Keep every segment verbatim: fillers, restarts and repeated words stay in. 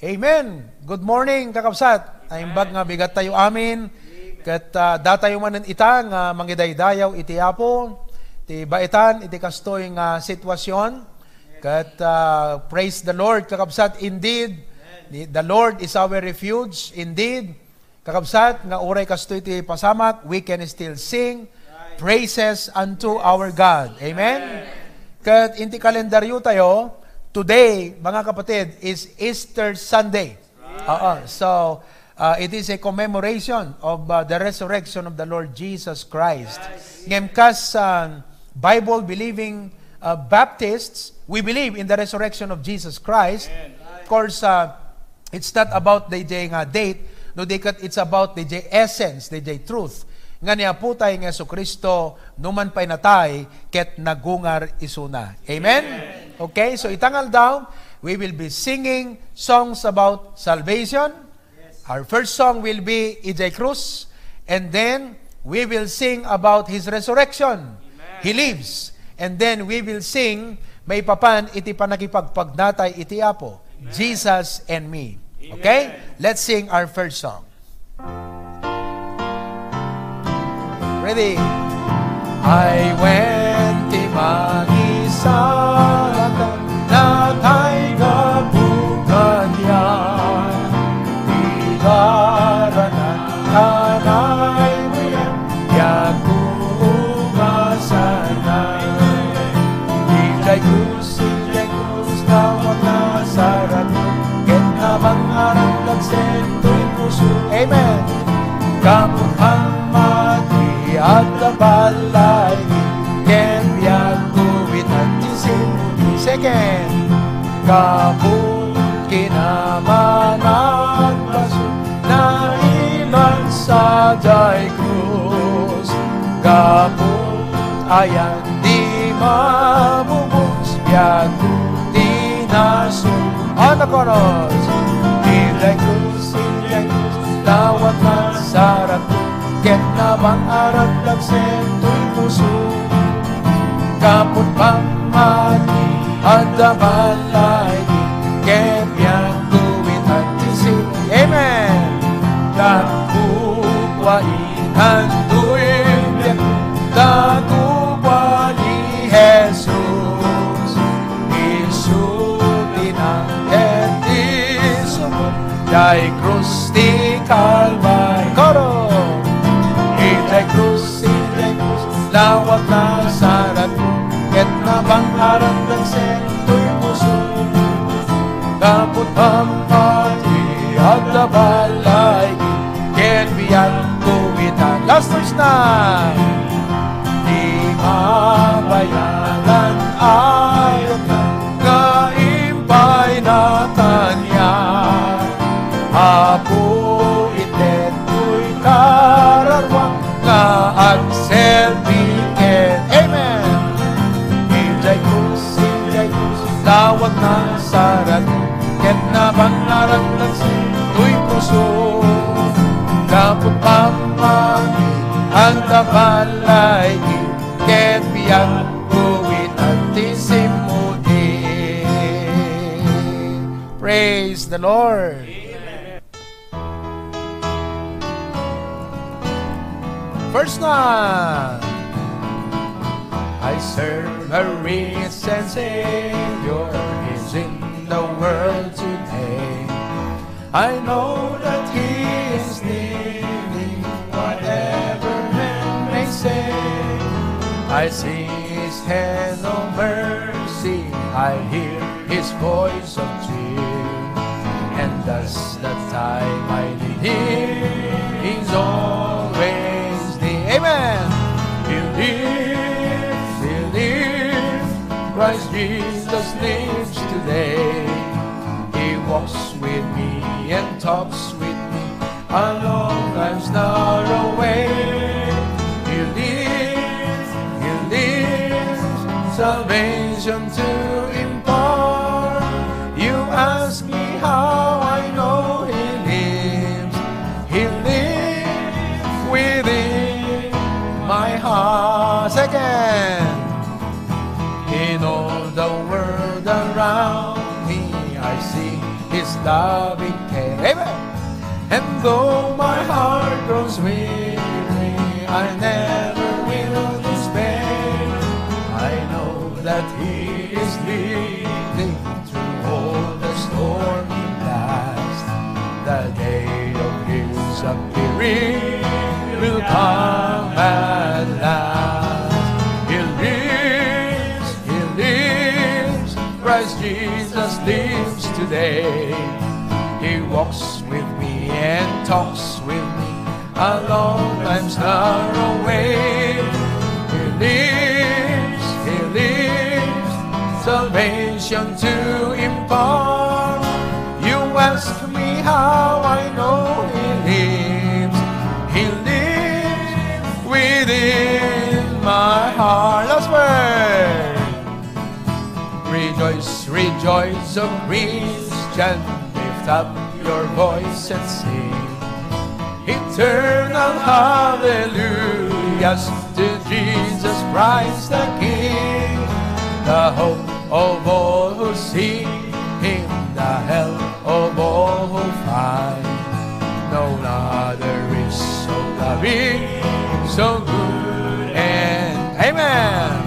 Amen. Good morning, kakabsat. Naimbag nga bigat tayo amin. Ket, ah, datayo manen ita nga mangidaydayaw iti Apo, ti baetan iti kastoy nga sitwasyon. Ket, ah, praise the Lord, kakabsat. Indeed, the, the Lord is our refuge. Indeed, kakabsat, nga uray kastoy ti pasamak, we can still sing praises unto our God. Amen? Ket inti kalendaryo tayo, today, mga kapatid, is Easter Sunday. Oo. So, uh, it is a commemoration of, uh, the resurrection of the Lord Jesus Christ. Ngem kas, uh, Bible-believing, uh, Baptists, we believe in the resurrection of Jesus Christ. Of course, uh, it's not about the, the nga date, no, di ket it's about the, the essence, the, the truth. Nga ni Apo tayo nga Jesu-Cristo, numan pay natay, ket nagungar isuna. Amen? Okay, so ita nga aldaw, we will be singing songs about salvation. Our first song will be Idiay Krus, and then we will sing about His resurrection. He lives. And then we will sing maipapan iti panakipagpagnatay iti Apo, Jesus and Me. Okay? Let's sing our first song. Ready? Ay wen ti mangisalakan, natay gapu kaniak. Igaranan, kanay muyan, diak umasanay. Idiay krus, idiay krus, nawag na sarat, ket nabangngaran dagsen toy puso. Amen. Gapu pammati, adda balay, ken biag guwitan ti simmuni. Second. Gapu kinamanagbaso, nailan sadiay krus. Gapu ayan di mabubus, biag ti nasubli. Ano koros? Idiay krus, idiay krus, nawag na sarat, ket nabangngaran dagsen toy puso. Gapu pammati, adda balay, ket biag guwitan ti simmuni. Amen. Gapu kua itan toy biag, gapu kua ni Jesus. Isu ti nangted ti sumud, idiay krus ti Kalbario. Koro! Idiay krus, idiay krus, nawag na sarat, ket nabangngaran dagsen toy puso. Gapu pammati, adda balay, ket biag guwitan. Last verse na. Di mabayagan ayat nga impay na kaniak. Apo, itedtoy kararua nga agserbi ken. Amen. Idiay krus, idiay krus, nawag na sarat, ket nabangngaran dagsen toy puso. Gapu pammati, adda balay, ket biag guwitan ti simmuni. Praise the Lord. Verse nine. I serve a risen Savior, He's in the world today. I know that He is living, whatever man may say. I see His hand of mercy, I hear His voice of cheer. And as the time I need Him, He's always near. Amen. He lives, He lives, Christ Jesus lives today. He walks with me and talks with me along life's narrow way. He lives, He lives, salvation to impart. You ask me how I know He lives. He lives within my heart. Second. In all the world around me, I see His loving care. Amen. And though my heart grows weary, I never will despair. I know that He is leading through all the stormy blast. The day of His appearing will come at last. He lives, He lives, Christ Jesus lives today. He walks with me and talks with me along life's narrow way. He lives, He lives, salvation to impart. You ask me how I know He lives. He lives within my heart. Last word. Rejoice, rejoice, O Christian, lift up your voice and sing eternal hallelujahs to Jesus Christ the King. The hope of all who seek Him, the help of all who find. No other is so loving So good and amen.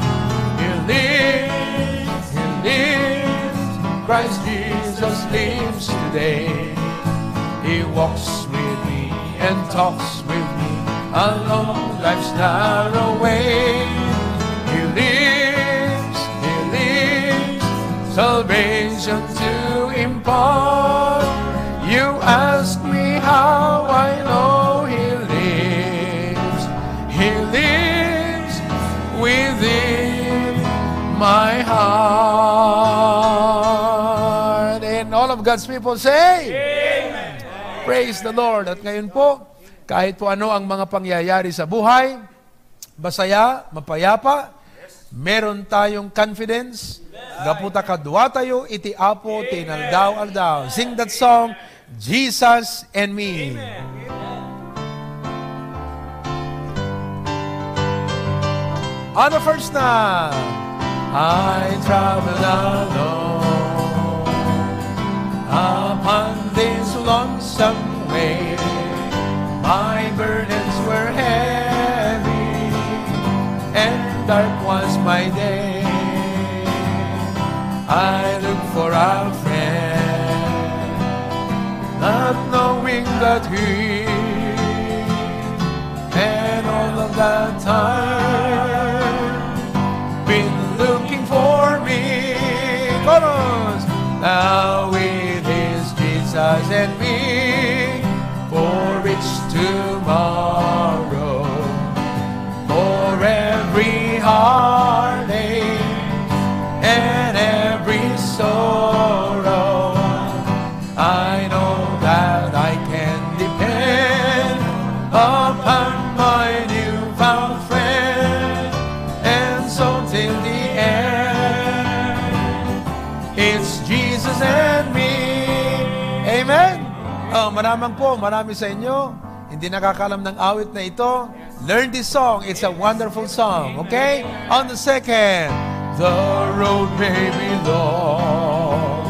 He lives, he lives. Christ Jesus lives today. He walks with me and talks with me along life's narrow way. He lives, he lives. Salvation to impart. You ask me how I know he lives. He lives within my heart. And all of God's people say, Amen. Praise the Lord. At ngayon po, kahit po ano ang mga pangyayari sa buhay, masaya, mapayapa, meron tayong confidence, gapu ta kadua tayo iti Apo ti inaldaw-aldaw. Sing that song, Jesus and Me. On the first na, I travel alone upon this lonesome way. My burdens were heavy and dark was my day. I look for a friend, not knowing that he and all of that time been looking for me. Chorus. Now it is Jesus and me for each tomorrow, for every heartache and every sorrow. I know that I can depend upon my newfound friend, and so till the end, it's Jesus and me. Amen? Oh, maramang po, marami sa inyo hindi nakakaalam ng awit na ito. Learn this song. It's a wonderful song, okay? On the second. The road may be long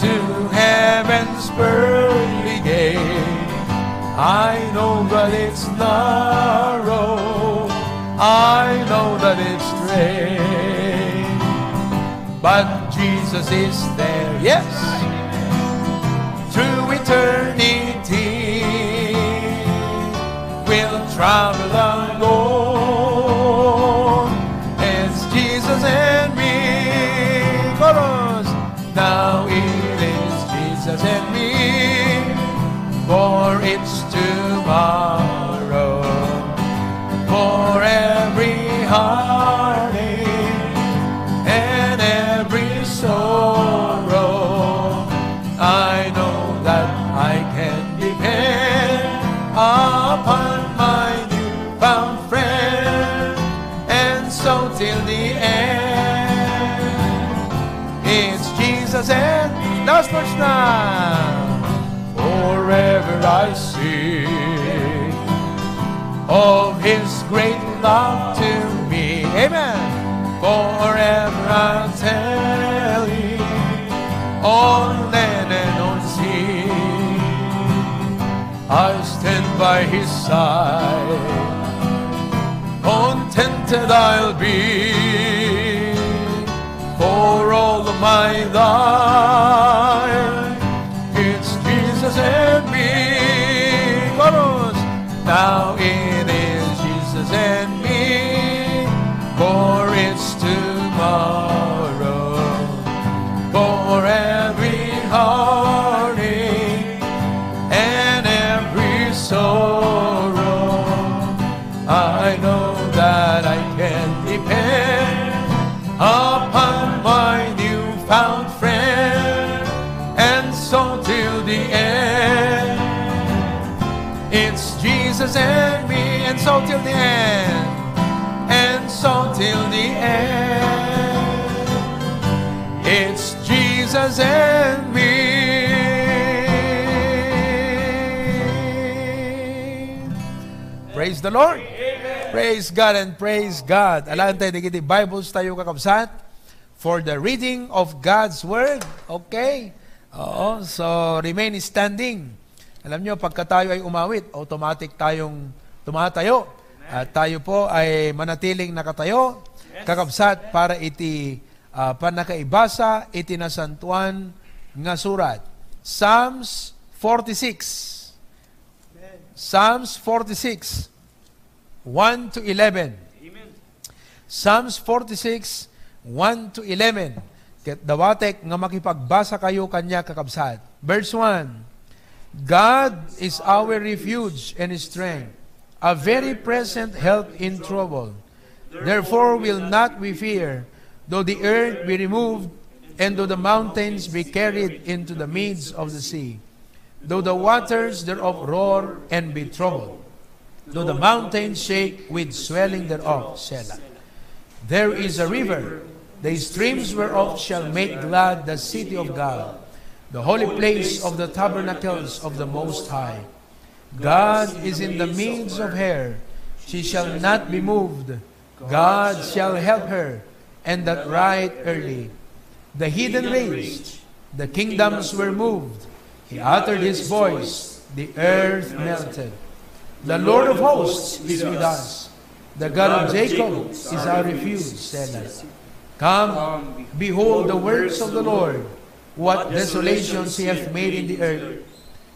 to heaven's pearly gate. I know that it's narrow. I know that it's straight. But Jesus is there, yes. Through eternity, we'll travel alone. It's Jesus and me. Chorus. Now it is Jesus and me. For it's tomorrow. For every heartache and every sorrow, I know that I can depend upon my newfound friend, and so till the end, it's Jesus and me. Last verse na. Forever I sing of his great love to me. Amen. Forever I'll tell him on land and on sea. I'll stand by his side. Contented I'll be for all of my life. It's Jesus and me. Chorus. Now it is Jesus and me. For it's tomorrow. For every heartache and every sorrow, I know that I can depend upon my newfound friend, and so till the end. It's Jesus and me, and so till the end, and so till the end. It's Jesus and me. Praise the Lord. Praise God and praise God. Alaen tayo dagiti Bibles tayo, kakabsat, for the reading of God's Word. Okay? Oo, so remain standing. Alam nyo, pagka tayo ay umawit, automatic tayong tumatayo. At tayo po ay manatiling nakatayo, kakabsat, para iti, ah, pannakaibasa iti Nasantoan nga Surat. Psalms forty-six. Psalms forty-six, one to eleven. Psalms forty-six, one to eleven. Ket dawatek nga makipagbasa kayo kaniak, kakabsat. Verse one, "God is our refuge and strength, a very present help in trouble. Therefore will not we fear, though the earth be removed, and though the mountains be carried into the midst of the sea, though the waters thereof roar and be troubled, though the mountains shake with swelling thereof." Selah. "There is a river, the streams whereof shall make glad the city of God, the holy place of the tabernacles of the Most High. God is in the midst of her. She shall not be moved. God shall help her, and that right early. The heathen raged, the kingdoms were moved. He uttered his voice, the earth melted. The Lord of hosts is with us. The God of Jacob is our refuge." Selah. "Come, behold the works of the Lord, what desolations he hath made in the earth.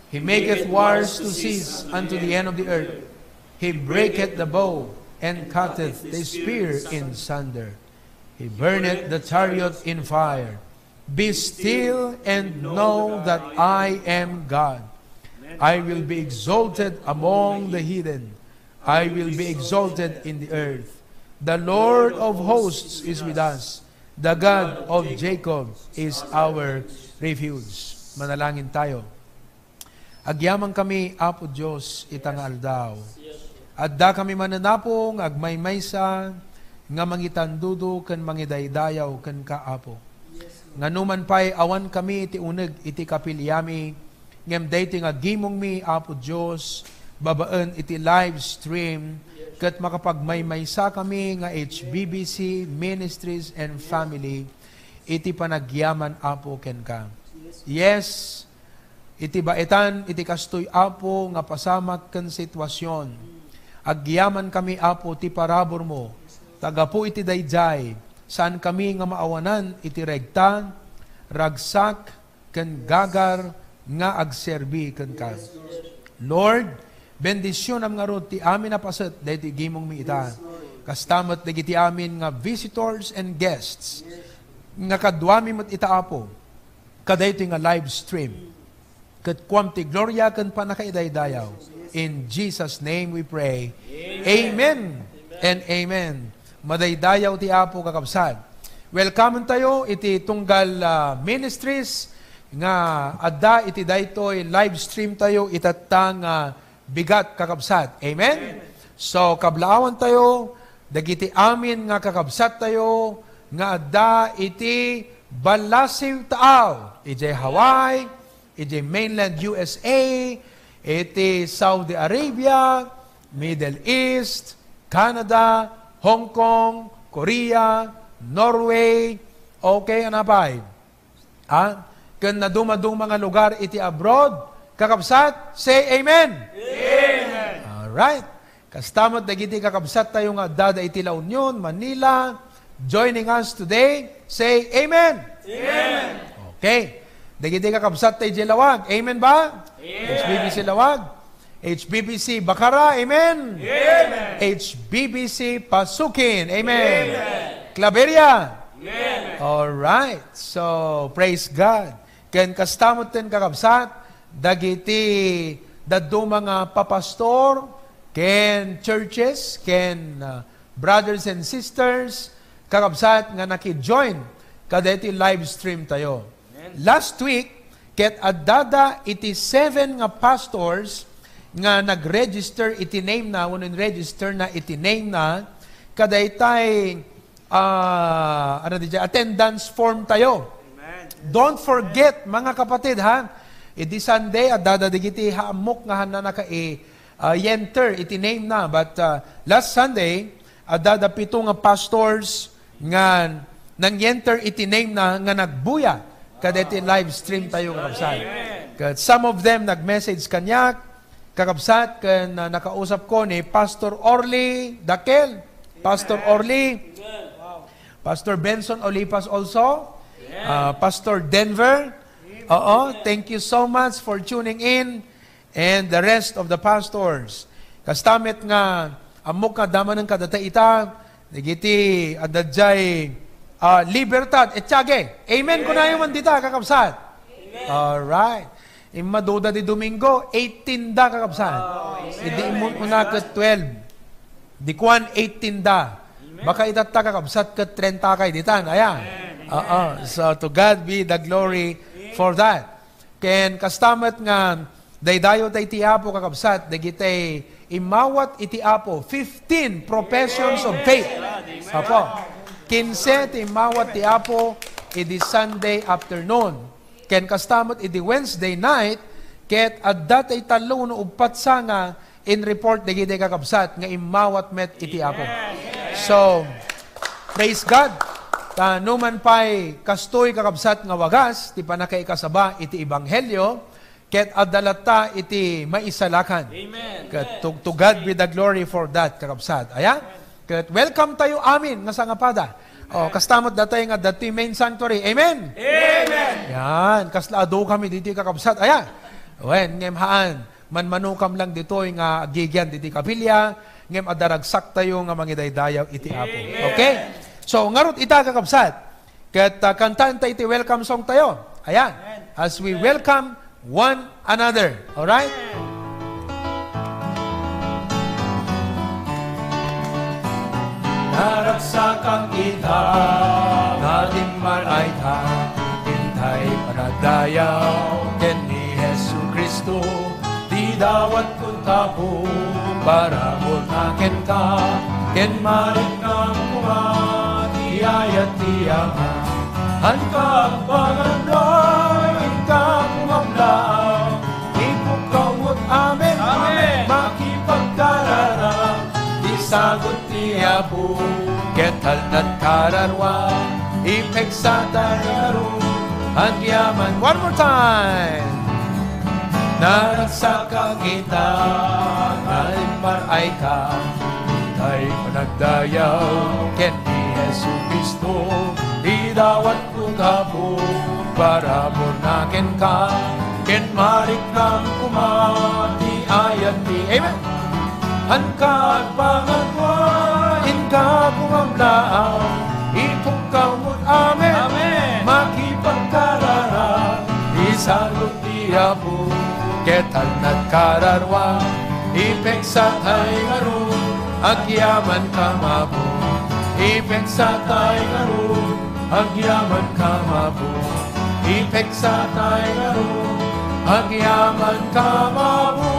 He maketh wars to cease unto the end of the earth. He breaketh the bow, and cutteth the spear in sunder. He burneth the chariot in fire. Be still and know that I am God. I will be exalted among the heathen. I will be exalted in the earth. The Lord of hosts is with us. The God of Jacob is our refuge." Manalangin tayo. Agyamankami, Apo Dios, ita nga aldaw. Addakami manen, Apo, nga agmaymaysa, nga mangitandudo ken mangidaydayaw kenka, Apo. Nga numan pay awankami ti uneg iti kapiliami, ngem daytoy nga gimongmi, Apo Dios, babaen iti live stream, ket makapagmaymaysakami nga H B B C Ministries and Family iti panagyaman, Apo, kenka. Yes, iti baetan iti kastoy, Apo, nga pasamak ken situasion, agyamankami, Apo, ti paraburmo, ta gapu iti daydiay, saankami nga maawanan iti regta, ragsak, ken gagar nga agserbi kenka. Lord, bendisionam ngarud ti amin a paset daytoy gimongmi ita. Kasta met dagiti amin nga visitors and guests nga kaduami met ita, Apo, kadaytoy nga live stream. Ket kuam ti gloria ken pannakaidaydayaw. In Jesus' name we pray. Amen and amen. Madaydayaw ti Apo, kakabsat. Welcome tayo iti tunggal, ah, ministries nga adda iti daytoy live stream tayo itatta nga bigat, kakabsat. Amen? So, kablaawan tayo, dagiti amin nga kakabsat tayo nga adda iti ballasiw taaw, idiay Hawaii, idiay mainland U S A, iti Saudi Arabia, Middle East, Canada, Hong Kong, Korea, Norway, okay, ano pay? Ha? Ken nadumaduma nga lugar iti abroad. Kakabsat, say amen. Amen. All right. Kasta met dagiti kakabsat tayo nga adda iti La Union, Manila, joining us today, say amen. Amen. Okay. Dagiti kakabsat tayo di Laoag, amen ba? Amen. H B B C Laoag, H B B C Bacara, amen. Amen. H B B C Pasukin, amen. Amen. Claveria. Amen. All right. So, praise God. Ken kasta met ten, kakabsat, dagiti dadduma nga papastor, ken churches, ken, uh, brothers and sisters, kakabsat nga nakijoin kadaytoy live stream tayo. Amen. Last week, ket addada iti seven nga pastors nga nag-register iti name na, wenno in-register na iti name na, kadaytay, ah, ano di dyan, attendance form tayo. Amen. Don't forget, mga kapatid, ha? Idi Sunday, addada digiti haammok nga hanna naka-, eh, ah, i-enter iti name na. But, ah, last Sunday, addada pito nga pastors nga nang-enter iti name na nga nagbuya kadaytoy live stream tayo, kakabsat. Amen. Ket some of them nag-message kaniak, kakabsat, ken, ah, nakausap ko ni Pastor Orly Dakel. Pastor Orly. Pastor Benson Olipas also. Ah, Pastor Denver. Oo, thank you so much for tuning in. And the rest of the pastors. Kasta met nga, ammok nga damanen kadata ita, dagiti adda diay, ah, Libertad, Etiague. Amen, kunayo man dita, kakabsat. All right. Immaduda di Domingo, eighteen da, kakabsat. Idi immun-una ket twelve. Di kuan, eighteen da. Baka itatta, kakabsat, ket treinta kay ditan. Aya. Oo. So, to God be the glory for that. Ken kasta met nga daydayo tay ti Apo, kakabsat, dagiti immawat iti Apo, fifteen professions of faith. Apo. Kinse ti immawat ti Apo idi Sunday afternoon. Ken kasta met idi Wednesday night, ket adda tay tallo wenno uppat sanga in report dagiti kakabsat nga immawat met iti Apo. So, praise God. Ta numan pay kastoy, kakabsat, nga wagas ti pannakaikasaba iti ebanghelio, ket adda latta iti maisalakan. Amen. Ket to, to God be the glory for that, kakabsat. Aya? Ket welcome tayo amin nga sangapada. Oh, kasta met datay nga dati main sanctuary. Amen. Amen. Yan, kasla adu kami ditoy, kakabsat. Aya? Wen, ngem haan. Manmanukam lang ditoy nga agigian ditoy kapilya, ngem adda ragsaktayo nga mangidaydayaw iti Apo. Amen. Okay? So, ngarud ita, kakabsat, ket, ah, kantaentayo iti welcome song tayo. Ayan. Amen. As we welcome one another. All right? Naragsakan ita, nga dimmaray ta, intay panagdayaw ken ni Jesu-Cristo, ti dawat kun tapu, para murna kenka, ken mariknam koma ti ayat ti Ama. Hanka agpangabla, inka kumabla, ipukkaw met amen, amen, makipagkararag, ti sagut ti Apo, ket halnad kararua, ipeksa tay ngarud, agyaman. One more time. Naragsak ita, nga immaray ka, tay panagdayaw, ken ni Jesu-Cristo, idawat Apo, para murna kenka, ken mariknam koma ti ayat ti. Amen. Hanka agpangagua, inka kumabla, ipukkaw met amen. Amen. Makipagkararag, isagut ti Apo, ket halnad kararua, ipeksa tay ngarud, agyaman ka mapu. Ipeksa tay ngarud, agyaman ka mapu. Ipeksa tay ngarud, agyaman ka mapu.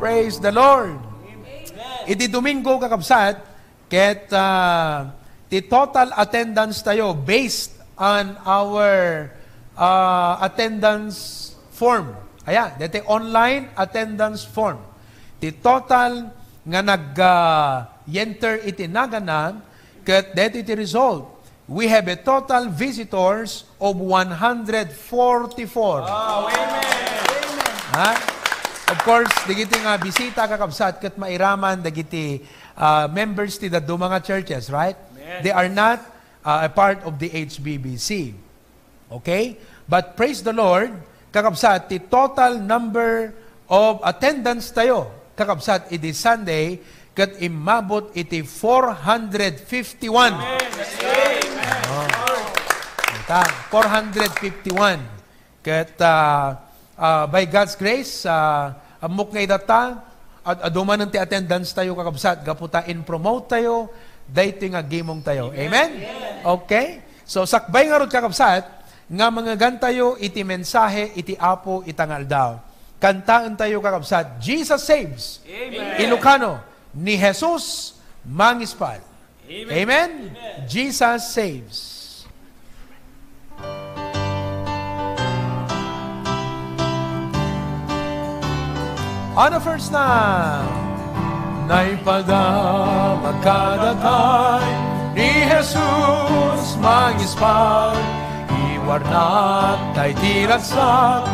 Praise the Lord. Amen. Iti Domingo, kakabsat, ket, ah, ti total attendance tayo based on our, ah, attendance form. Aya, deti online attendance form. Ti total nga nag, ah, enter iti naganna, ket deti ti result. We have a total visitors of one hundred forty-four. Wow, amen. Ha? Of course, dagiti nga bisita, kakabsat, ket mairaman dagiti, ah, members ti dadduma nga churches, right? Amen. They are not, ah, a part of the H B B C. Okay? But praise the Lord, kakabsat, ti total number of attendance tayo, kakabsat, idi Sunday, ket immabot iti four hundred fifty-one. Amen. Oh. Ita, four hundred fifty-one. Ket, ah, ah, by God's grace, ah, ammok nga itatta, ad-, adu manen ti attendance tayo, kakabsat, gapu ta in-promote tayo, daytoy nga aggimong tayo. Amen? Amen? Okay? So, sakbay ngarud, kakabsat, nga mangngegantayo iti mensahe iti Apo ita nga aldaw. Kantaentayo, kakabsat, Jesus Saves. Amen. Ilocano, ni Jesus mangispal. Amen. Amen? Amen. Jesus saves. On the first na, naipada makadatayo ni Jesus mangispal, iwarnak tay ti ragsak,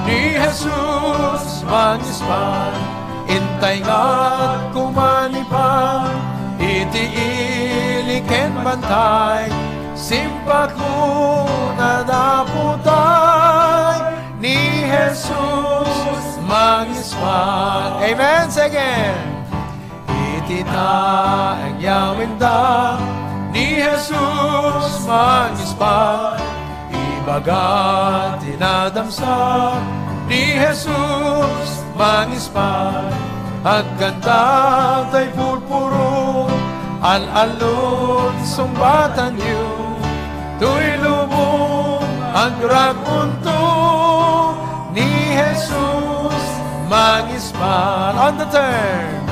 Ni Jesus mangispan, intay nga agkumanipan, iti ili ken bantay, simpatmo nadaputay. Ni Jesus mangispan. Amen. Say again. Iti taeng yawenda, ni Jesus mangispan, ibaga ti nadamsa, ni Jesus mangispan, agkanta tay purpuro, al-alon sungbatanyo, toy lubong agragunto, ni Jesus mangispan. On the turn.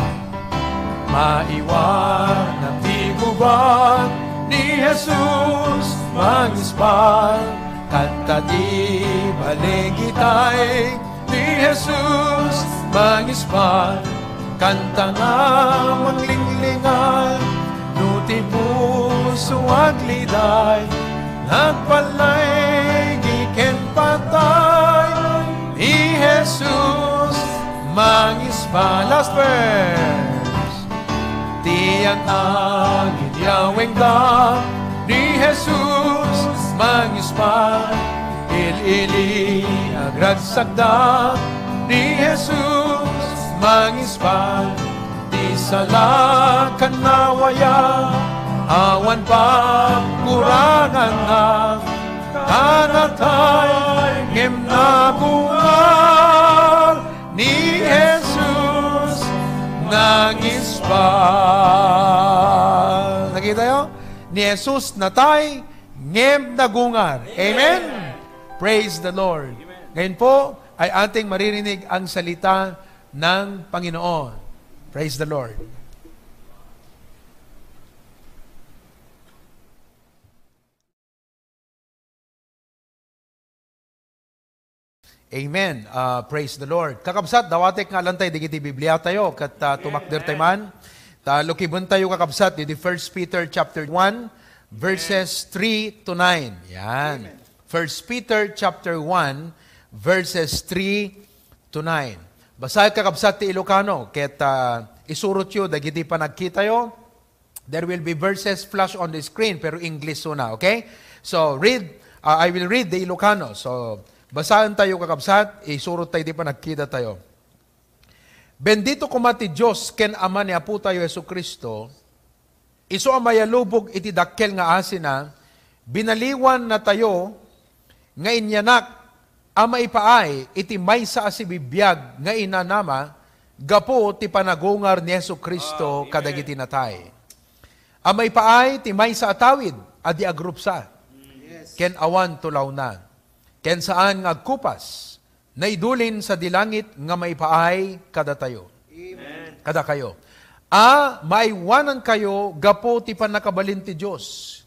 Maiwan ti gubat, ni Jesus mangispan, kanta ti baligitay, ni Jesus mangispan, kanta nga manglinglingay, no ti puso agliday, nagpallay di ken patay, ni Jesus mangispan. Last verse. Ti agyawen da ni Jesus mangispan, il-ili agragsakda ni Jesus mangispan, ti sala kanawaya awan pagkuranganna, kanatay ngem nabungar ni Jesus nangispan. Nakita yo? Ni Jesus natay, ngem nagungar. Amen? Praise the Lord. Ngayon po ay ating maririnig ang salita ng Panginoon. Praise the Lord. Amen. Ah, praise the Lord. Kakabsat, dawatek nga alantay dagiti Biblia tayo, ket, ah, tumakder tayo man. Ta lukiben tayo, kakabsat, di First Peter chapter one, verses three to nine. Yan. First Peter chapter one, verses three to nine. Basta, kakabsat, ti Ilocano, ket, ah, isurotyo dagiti panagkitayo. There will be verses flash on the screen, pero English una, okay? So, read, uh, I will read the Ilocano. So, basaen tayo, kakabsat, isurot tayo di panagkita tayo. Bendito koma ti Dios ken Ama ni Apo tayo Jesu-Cristo, isu a mayalubog iti dakkel nga asina, binaliwan natayo nga inyanak a maipaay iti maysa a sibibiag nga inanama gapu ti panagungar ni Jesu-Cristo kadagiti natay. A maipaay ti maysa a tawid a di agrupsa ken awan tulawna, ken saan nga agkupas, naidulin sadi langit nga maipaay kadatayo. Amen. Kadakayo. A maaywanankayo gapu ti pannakabalin ti Dios,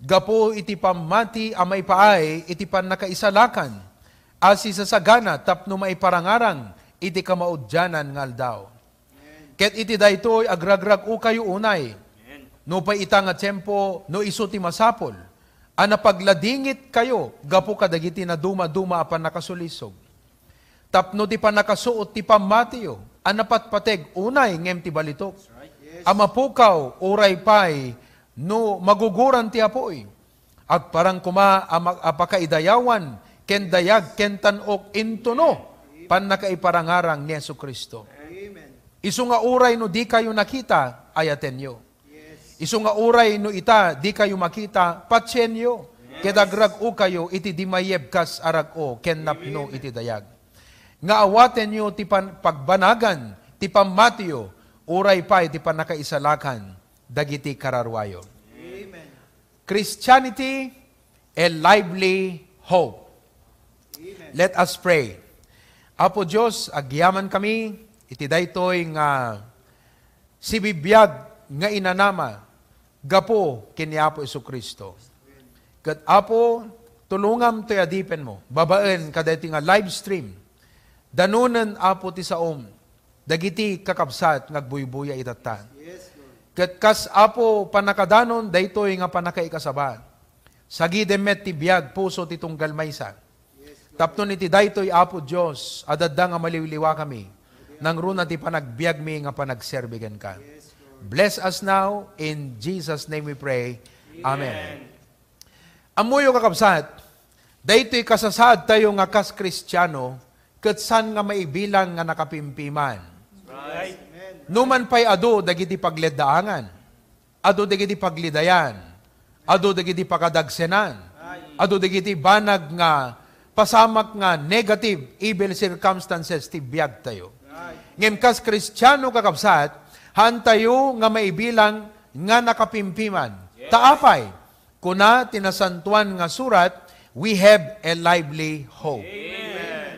gapu iti pammati a maipaay iti pannakaisalakan a sisasagana tapno maiparangarang iti kamaudianan nga aldaw. Ket iti daytoy, agrag-rag-okayo unay, nupay ita nga tiempo, no isu ti masapul a napagladingitkayo gapu kadagiti naduma-duma a pannakasulisog, tapno ti pannakasuot ti pammatiyo a napatpateg unay ngem ti balitok, a mapukaw uray pay no maguguran ti apuy. Agparang koma a ma-, a pakaidayawan ken dayag ken tan-ok intono pannakaiparangarang ni Jesu-Cristo. Isu nga uray no dikayo nakita, ayatenyo. Isu nga uray no ita dikayo makita, patienyo. Ket agrag-okayo iti di mayebkas a rag-o ken napno iti dayag. Nga awatenyo ti pan-, pagbanagan ti pammatiyo, uray pay ti pannakaisalakan dagiti kararuayo. Amen. Christianity, a lively hope. Amen. Let us pray. Apo Dios, agyamankami iti daytoy nga sibibiag nga inanama gapu ken ni Apo Jesu-Cristo. Ket, Apo, tulongam toy adipenmo babaen kadaytoy nga live stream. Danonen, Apo, ti saom dagiti kakabsat nga agbuybuya itatta. Ket kas, Apo, pannakadanon daytoy nga pannakaikasaba, sagidem met ti biag, puso ti tunggal maysa. Tapno iti daytoy, Apo Dios, adda nga maliwliwakami, nangruna ti panagbiagmi nga panagserbi kenka. Bless us now, in Jesus' name we pray. Amen. Ammoyo, kakabsat, daytoy kasasaadtayo nga kas Kristiano, ket saan nga maibilang nga nakapimpiman. Numan pay adu dagiti pagleddaangan, adu dagiti paglidayan, adu dagiti pakadagsenan, adu dagiti banag nga pasamak nga negative, evil circumstances ti biagtayo. Ngem kas Kristiano, kakabsat, haantayo nga maibilang nga nakapimpiman. Ta apay, kuna ti Nasantoan nga Surat, "We have a lively hope."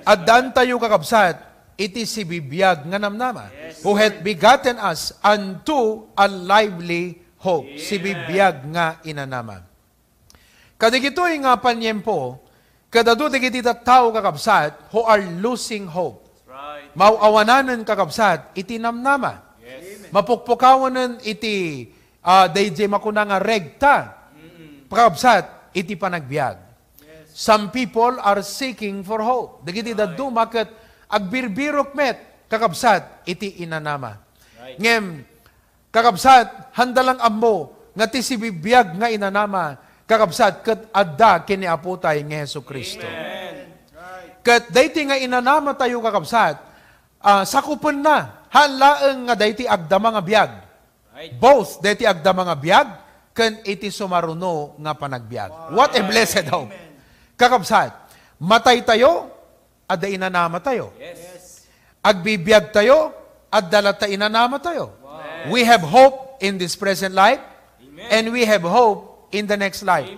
Addaantayo, kakabsat, iti sibibiag nga namnama, "Who hath begotten us unto a lively hope." Sibibiag nga inanama. Kadagitoy nga paniempo, kadadu dagiti tattao, kakabsat, who are losing hope. Maaw-awananen, kakabsat, iti namnama. Mapukpukawanen iti, ah, dayjay makuna nga regta, kakabsat, iti panagbiag. Some people are seeking for hope. Dagiti dadduma ket agbirbirok met, kakabsat, iti inanama. Ngem, kakabsat, haanda lang ammo nga ti sibibiag nga inanama, kakabsat, ket adda ken ni Apotay nga Jesu-Cristo. Ket daytoy nga inanamatayo, kakabsat, ah, sakupenna, haan laeng nga daytoy agdama nga biag. Both daytoy agdama nga biag ken iti sumaruno nga panagbiag. What a blessed hope! Kakabsat, mataytayo, adda inanamatayo. Agbibiagtayo, adda latta inanamatayo. We have hope in this present life, and we have hope in the next life.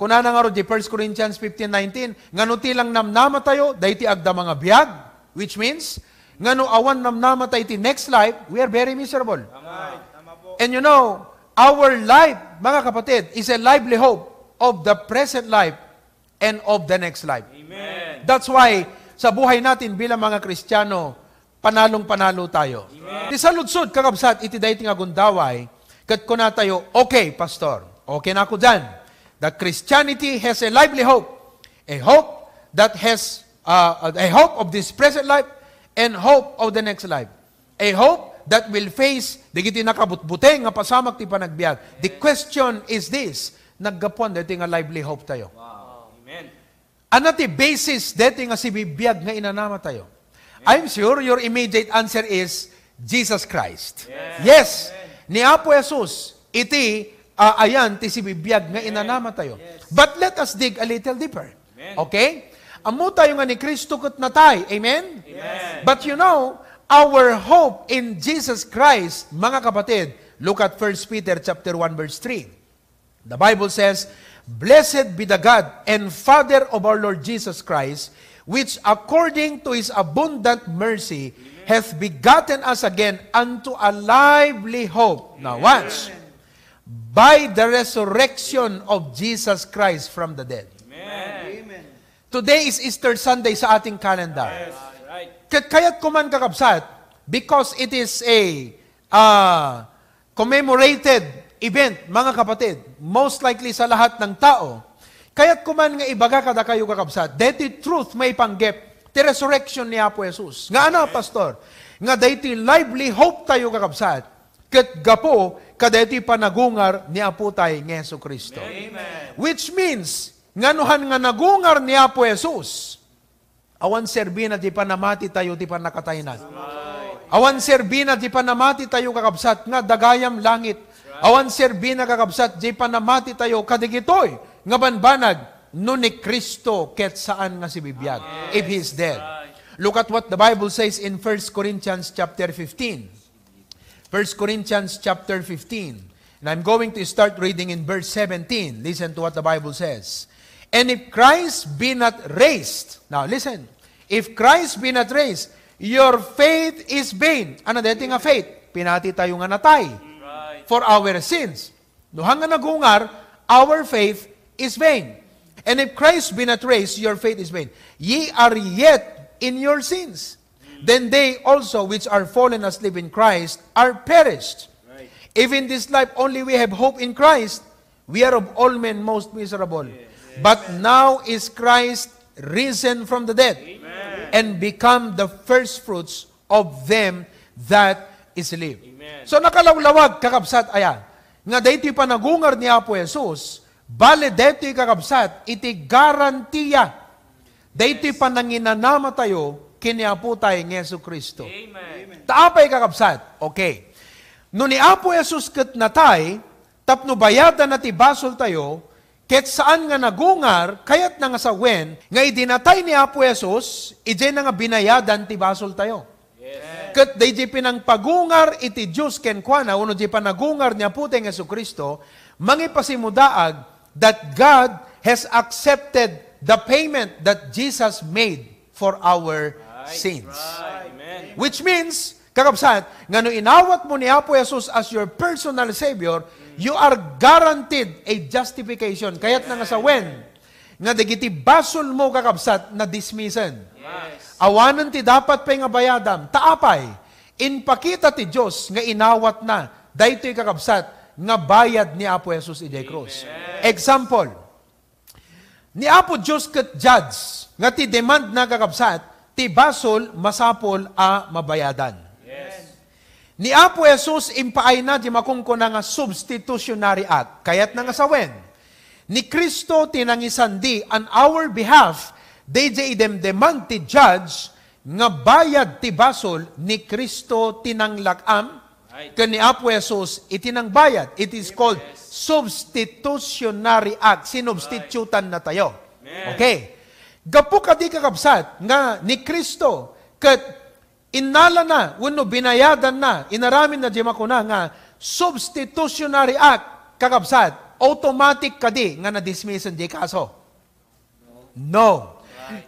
Kunana ngarud di First Corinthians fifteen nineteen, nga no ti lang namnamatayo, daytoy agdama nga biag, which means, nga no awan namnamatayo iti next life, we are very miserable. And you know, our life, mga kapatid, is a lively hope of the present life and of the next life. That's why, sa buhay natin bilang mga Kristiyano, panalong-panalo tayo. Ti saludsod, kakabsat, iti daytoy nga gundaway, ket kunatayo, "Okay, Pastor, okay na ako diyan. That Christianity has a lively hope, a hope that has, uh, a hope of this present life, and hope of the next life." A hope that will face dagiti nakabutbuteng nga pasamak ti panagbiag. The question is this, naggapuan daytoy nga lively hope tayo? Ania ti basis daytoy nga sibibiag nga inanamatayo? I'm sure your immediate answer is Jesus Christ. Yes, ni Apo Jesus iti, ah, ayan ti sibibiag nga inanamatayo. But let us dig a little deeper. Okay? Ammo tayo nga ni Cristo ket natay. Amen? But you know, our hope in Jesus Christ, mga kapatid, look at First Peter chapter one, verse three. The Bible says, "Blessed be the God and Father of our Lord Jesus Christ, which according to his abundant mercy hath begotten us again unto a lively hope." Now watch. "By the resurrection of Jesus Christ from the dead." Today is Easter Sunday sa ating calendar. Ket kayat ko man, kakabsat, because it is a, ah, commemorated event, mga kapatid, most likely sa lahat ng tao, kayat ko man nga ibaga kadakayo, kakabsat, daytoy truth maipanggep ti resurrection ni Apo Jesus. Nga ano, Pastor? Nga daytoy lively hope tayo, kakabsat, ket gapu kadaytoy panagungar ni Apotay nga Jesu-Cristo. Which means, nga no han nga nagungar ni Apo Jesus, awan serbina ti panamati tayo ti pannakataynan. Awan serbina ti panamati tayo, kakabsat, nga dagayam langit. Awan serbina, kakabsat, ti panamati tayo kadagitoy nga banbanag no ni Cristo ket saan nga sibibiag, if He is dead. Look at what the Bible says in First Corinthians chapter fifteen. First Corinthians chapter fifteen. And I'm going to start reading in verse seventeen. Listen to what the Bible says. "And if Christ be not raised," now listen, "if Christ be not raised, your faith is vain." Ano daytoy nga faith? Pinati tayo nga natay for our sins. No han nga nagungar, our faith is vain. "And if Christ be not raised, your faith is vain. Ye are yet in your sins. Then they also which are fallen asleep in Christ are perished." If in this life only we have hope in Christ, we are of all men most miserable. But now is Christ risen from the dead, Amen. and become the first fruits of them that sleep. Amen. So, nakalawlawag, kakabsat, aya, nga daytoy panagungar ni Apo Jesus, bale daytoy, kakabsat, iti garantiya daytoy Yes. pananginanamatayo ken ni Apo tayo nga Jesu-Cristo. Amen. Ta apay, kakabsat? Okay. No ni Apo Jesus ket natay, tapno bayadanna ti basoltayo, ket saan nga nagungar, kayatna nga sawen nga idi natay ni Apo Jesus, idiayna nga binayadan ti basoltayo. Yes. Ket daydiay pinangpagungar iti Dios kenkuana, wenno diay panagungar ni Apo tayo nga Jesu-Cristo, mangipasimudaag that God has accepted the payment that Jesus made for our Right. sins. Right. Amen. Which means, kakabsat, nga no inawat mo ni Apo Jesus as your personal Savior, you are guaranteed a justification. Kayatna nga sawen nga dagiti basol mo, kakabsat, na dismissen. Yes. Awanen ti dapat pay nga bayadam. Ta apay, inpakita ti Dios nga inawatna daytoy, kakabsat, nga bayad ni Apo Jesus idiay krus. Amen. Example, ni Apo Dios ket judge nga ti demandna, kakabsat, ti basol masapul a mabayadan. Yes. Ni Apo Jesus impaayna ti makunkuna nga substitutionary act. Kayatna nga sawen, ni Cristo ti nangisandi on our behalf, daydiay idemdemand ti judge nga bayad ti basol ni Cristo ti nanglak-am Right. ken ni Apo Jesus iti nangbayad. It is called Yes. substitutionary act. Sinubstitutan na tayo. Amen. Okay. Gapu kadi, kakabsat, nga ni Cristo ket innalana wenno binayadanna, inaramidna diay makuna nga substitutionary act, kakabsat, automatic kadi nga nadismissen diay kaso? No.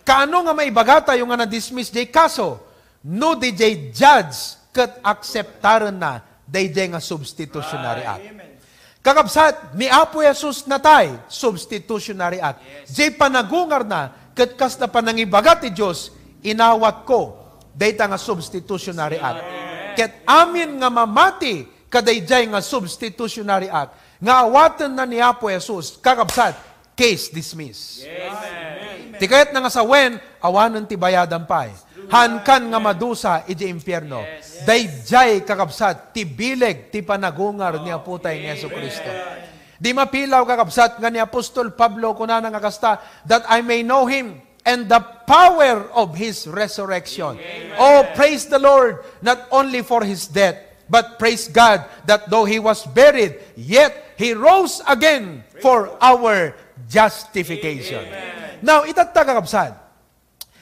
Kaano nga maibagatayo nga na-dismiss diay kaso? No diay judge ket akseptarenna daydiay nga substitutionary act. Kakabsat, ni Apo Jesus natay, substitutionary act. Diay panagungarna ket kasla panangibaga ti Dios, inawatko dayta nga substitutionary act. Ket amin nga mamati kadaydiay nga substitutionary act nga awatenna ni Apo Jesus, kakabsat, case dismissed. Yes. Amen. Ti kayatna nga sawen, awanen ti bayadam pay. Haankan nga madusa idiay impierno. Yes. Daydiay, kakabsat, ti bileg ti panagungar ni Apo tayo nga Jesu-Cristo. Amen. Di mapilaw, kakabsat, nga ni Apostol Pablo kunana nga kasta, "That I may know Him and the power of His resurrection." Amen. Oh, praise the Lord, not only for His death, but praise God that though He was buried, yet He rose again for our justification. Amen. Now, itatta, kakabsat,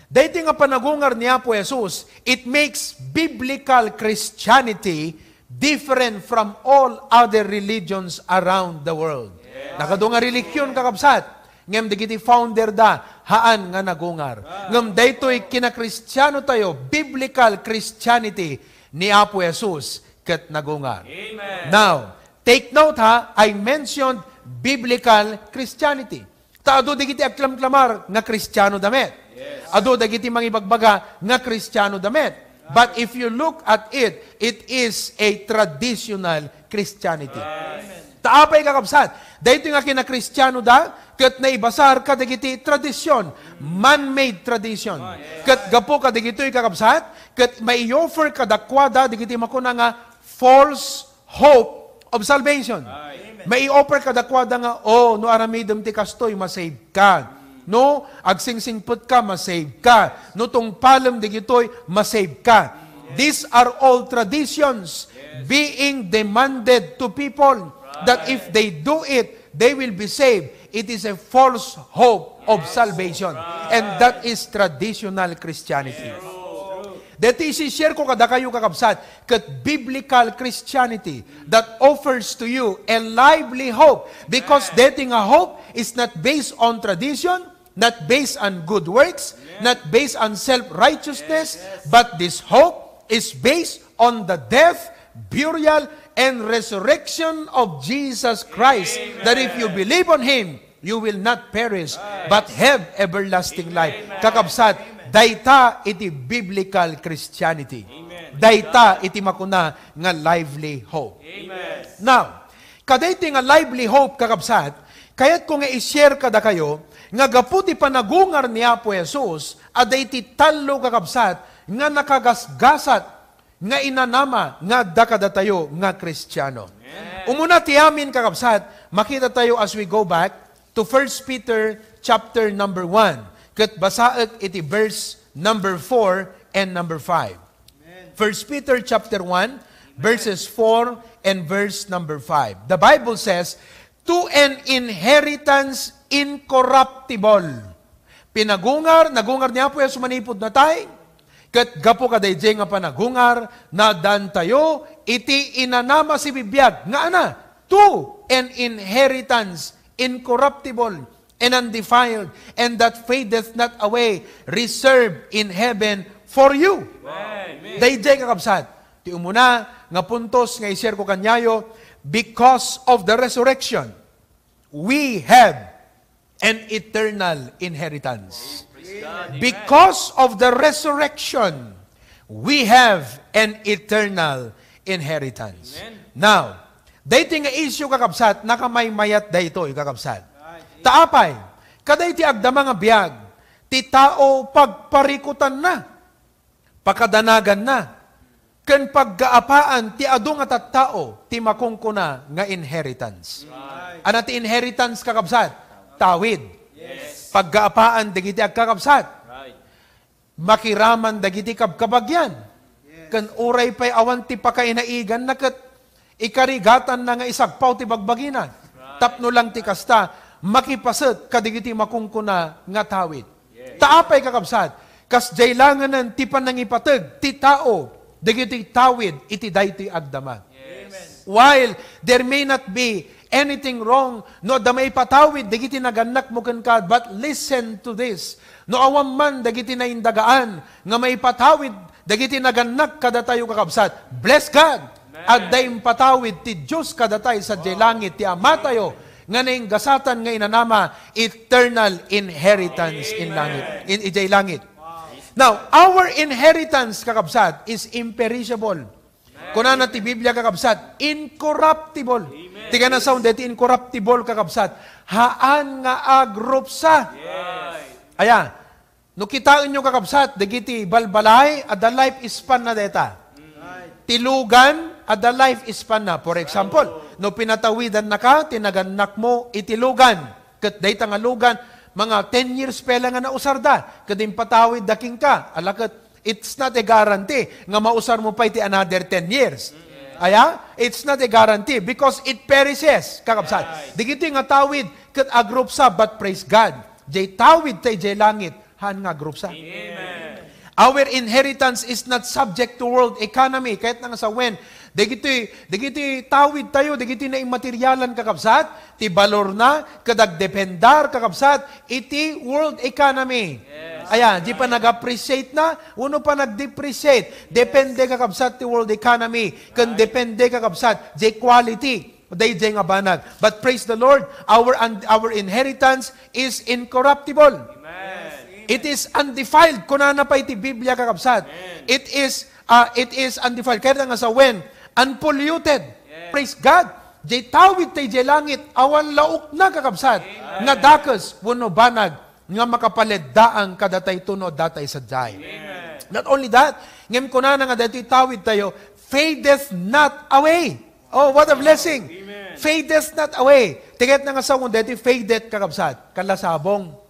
daytoy nga panagungar ni Apo Jesus, it makes biblical Christianity different from all other religions around the world. Yes. Nagadu nga relihiyon, kakabsat, ngem dagiti founder da, haan nga nagungar. Ah. Ngem daytoy kinakristiano tayo, biblical Christianity ni Apo Jesus ket nagungar. Amen. Now, take note ha, I mentioned biblical Christianity. Ta adu dagiti agklamklamar nga Kristiano da met. Yes. Adu dagiti mangibagbaga nga Kristiano da met. But if you look at it, it is a traditional Christianity. Yes. Ta apay, kakabsat, daytoy nga kinakristiano da, ket naibasar kadagiti tradisyon, man-made tradition. Yes. Ket gapu kadagitoy, kakabsat, ket mai-offer kadakuada dagiti makuna nga false hope of salvation. Amen. Mai-offer kadakuada nga, "Oh, no aramidem ti kastoy, masave ka. No agsingsingpet ka, masave ka. No tungpalem digitoy, masave ka." These are all traditions being demanded to people that if they do it, they will be saved. It is a false hope of salvation. And that is traditional Christianity. Deti isi-share ko kadakayo, kakabsat, ket biblical Christianity that offers to you a lively hope, because deti nga hope is not based on tradition, not based on good works, not based on self-righteousness, but this hope is based on the death, burial, and resurrection of Jesus Christ. That if you believe on Him, you will not perish, but have everlasting life. Kakabsat, dayta iti biblical Christianity. Dayta iti makuna nga lively hope. Now, kadaytoy nga lively hope, kakabsat, kayatko nga i-share kadakayo nga gapu ti panagungar ni Apo Jesus, adda iti tallo, kakabsat, nga nakagasgasat nga inanama nga adda kadatayo nga Kristiano. Amen. Umuna ti amin, kakabsat, makita tayo as we go back to First Peter chapter number one. Ket basaek iti verse number four and number five. Amen. First Peter chapter one, verses four and verse number five. The Bible says, "To an inheritance incorruptible." Pinagungar, nagungar ni Apo Jesus manipud natay, ket gapu kadaydiay nga panagungar, nadantayo iti inanama a sibibiag nga ana, to an inheritance incorruptible and undefiled, and that fadeth not away, reserved in heaven for you. Amen. Daydiay, kakabsat, ti umuna nga puntos nga i-share ko kaniayo, because of the resurrection, we have an eternal inheritance. Praise God. Amen. Because of the resurrection, we have an eternal inheritance. Amen. Now, daytoy nga issue, kakabsat, nakamaymayat daytoy, kakabsat. Right. Ta apay, kadaytoy agdama nga biag, ti tao pagparikutanna, pakadanaganna, ken paggaapaan ti adu nga tattao ti makunkuna nga inheritance. Right. Ana ti inheritance, kakabsat? Tawid. Yes. Paggaapaan dagiti agkakabsat. Right. Makiraman dagiti kabkabagian. Yes. Ken uray pay awan ti pakainaiganna ket ikarigatanna nga isagpaw ti bagbagina. Right. Tapno lang ti kasta, makipaset kadagiti makunkuna nga tawid. Yes. Ta apay, kakabsat, kasdiay laengen ti panangipateg ti tao dagiti tawid iti daytoy agdama. Yes. While there may not be anything wrong no adda maipatawid dagiti nagannakmo kenka, but listen to this. No awan man dagiti naindagaan nga maipatawid dagiti nagannak kadatayo, kakabsat, bless God. Amen. Adda impatawid ti Dios kadatayo sadiay langit, ti Amatayo nga nainggasatan nga inanama, eternal inheritance in langit, in idiay langit. Now, our inheritance, kakabsat, is imperishable. Kunana ti Biblia, kakabsat, incorruptible. Amen. Ti kanasaon daytoy incorruptible, kakabsat, haan nga agrupsa. Yes. Aya, no kitaenyo, kakabsat, dagiti balbalay, adda life span na dayta. Ti lugan, adda life span na. For example, no pinatawidannaka ti nagannakmo iti lugan, ket dayta nga lugan, mga ten years pay la nga nausarda, ket impatawidda kenka, ala ket, it's not a guarantee nga mausarmo pay ti another ten years. Aya? It's not a guarantee because it perishes, kakabsat. Right. Dagitoy nga tawid ket agrupsa, but praise God. Diay tawid tayo diay langit, haan nga agrupsa. Amen. Our inheritance is not subject to world economy. Kayatna nga sawen, dagitoy, dagitoy tawid tayo, dagitoy naimaterialan, kakabsat, ti balorna, ket agdependar, kakabsat, iti world economy. Yes. Aya, di pa nag-appreciate na, wenno pa nag-depreciate. Depende, kakabsat, ti world economy. Ken depende, kakabsat, diay quality daydiay nga banag. But praise the Lord, our, our inheritance is incorruptible. Amen. It is undefiled. Kunana pay ti Biblia, kakabsat. Amen. It is, uh, it is undefiled. Kayatna nga sawen, unpolluted. Yes. Praise God. Diay tawid tayo diay langit, awan laokna, kakabsat, nga dakes wenno banag nga makapaleddaan kadatayto no adda tayo sadiay. Amen. Not only that, ngem kunana nga daytoy tawid tayo, fadeth not away. Oh, what a blessing. Amen. Fadeth not away. Ti kayatna nga sawen daytoy fadeth, kakabsat, kaslasabong.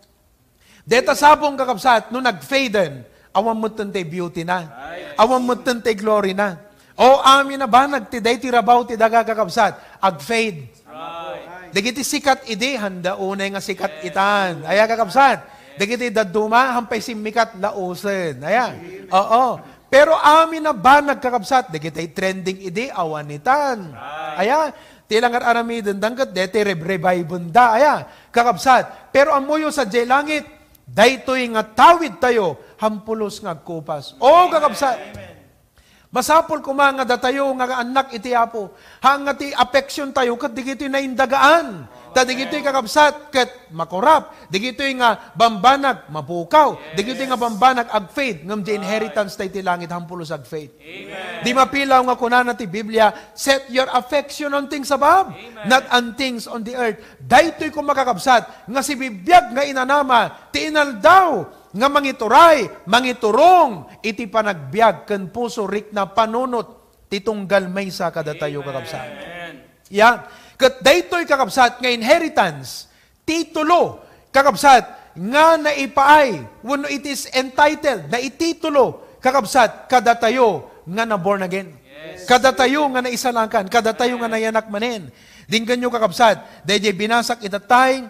Dayta sabong, kakabsat, no nag-faden, awan metten ti beauty na. Right. Awan metten ti glory na. O, amin a banag ti daytoy rabaw ti daga, kakabsat, ag-fade. Right. Dagiti sikat idi, haan da unay nga sikat itan. Aya, kakabsat. Dagiti dadduma, haan pay simmikat, lausen. Aya. Oo. Pero amin a banag, kakabsat, dagiti trending idi, awan itan. Right. Aya. Ti la nga ar-aramiden da ket daytoy rev-, reviven da, aya, kakabsat. Pero ammoyo sadiay langit, daytoy nga tawid tayo, haan pulos nga agkupas. O, kakabsat, masapul koma nga datayo nga annak iti Apo, haan nga ti affection tayo ket dagitoy naindagaan Ta digitoy, kakabsat, ket makurap. Digitoy nga bambanag, mapukaw. Digitoy nga bambanag, ag-fade. Ngem di inheritance tayo ti langit, hampulos ag-fade. Amen. Di mapilaw nga kunana ti Biblia, "Set your affection on things above, not on things on the earth." Daytoy koma, kakabsat, nga sibibiag nga inanama ti inaldaw nga mangituray, mangiturong iti panagbiag ken puso rikna, panunot ti tunggal maysa kadatayo, kakabsat. Amen. Ya, ket daytoy, kakabsat, nga inheritance, titulo, kakabsat, nga naipaay, wenno it is entitled, naititulo, kakabsat, kadatayo nga na-born again. Kadatayo nga naisalakan, kadatayo nga nayanak manen. Denggenyo, kakabsat, daydiay binasak ita tay,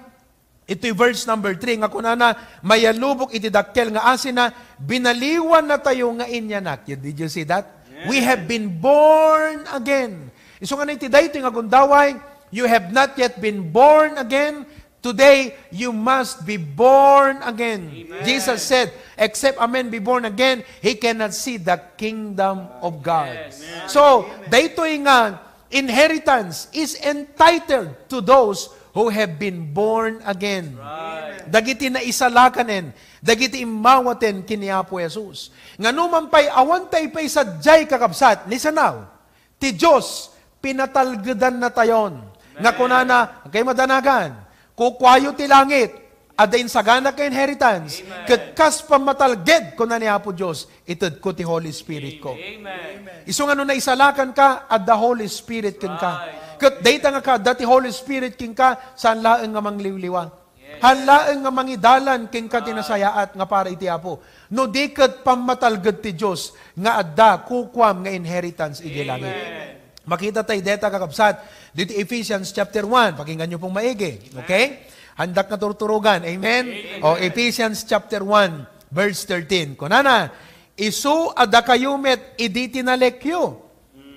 itoy verse number three, nga kunana, "Mayalubok iti dakkel nga asina, binaliwannatayo nga inyanak." You, did you see that? We have been born again. Isu nga iti daytoy nga gundaway, you have not yet been born again. Today, you must be born again. Amen. Jesus said, "Except a man be born again, he cannot see the kingdom of God." Yes. So, daytoy nga inheritance is entitled to those who have been born again. Right. Dagiti naisalakanen, dagiti immawaten ken ni Apo Jesus. Nga numan pay awan tay pay sadiay, kakabsat, listen now, ti Dios, pinatalgedannatayon. Nga kunana, agkay madanagan, "Kukuayo ti langit, adda insagana nga inheritance, ket kas pammatalged," kuna ni Apo Dios, "itedko ti Holy Spirit ko." Amen. Isu nga no naisalakan ka, adda Holy Spirit kenka. Right. Ket dayta nga kaadda ti Holy Spirit kenka, saan laeng nga mangliwliwa. Yes. Saan laeng nga mangidalan kenka ti nasayaat nga para iti Apo. No di ket pammatalged ti Dios nga adda kukuam nga inheritance idiay langit. Amen. Makita tay deta, kakabsat, diti Ephesians chapter one. Pakinggan niyo pong maigi. Okay? Handak nga turturogan. Amen? Amen. O, Ephesians chapter one, verse thirteen. Kunana, "Isu a dakayo met idi tinalekyo,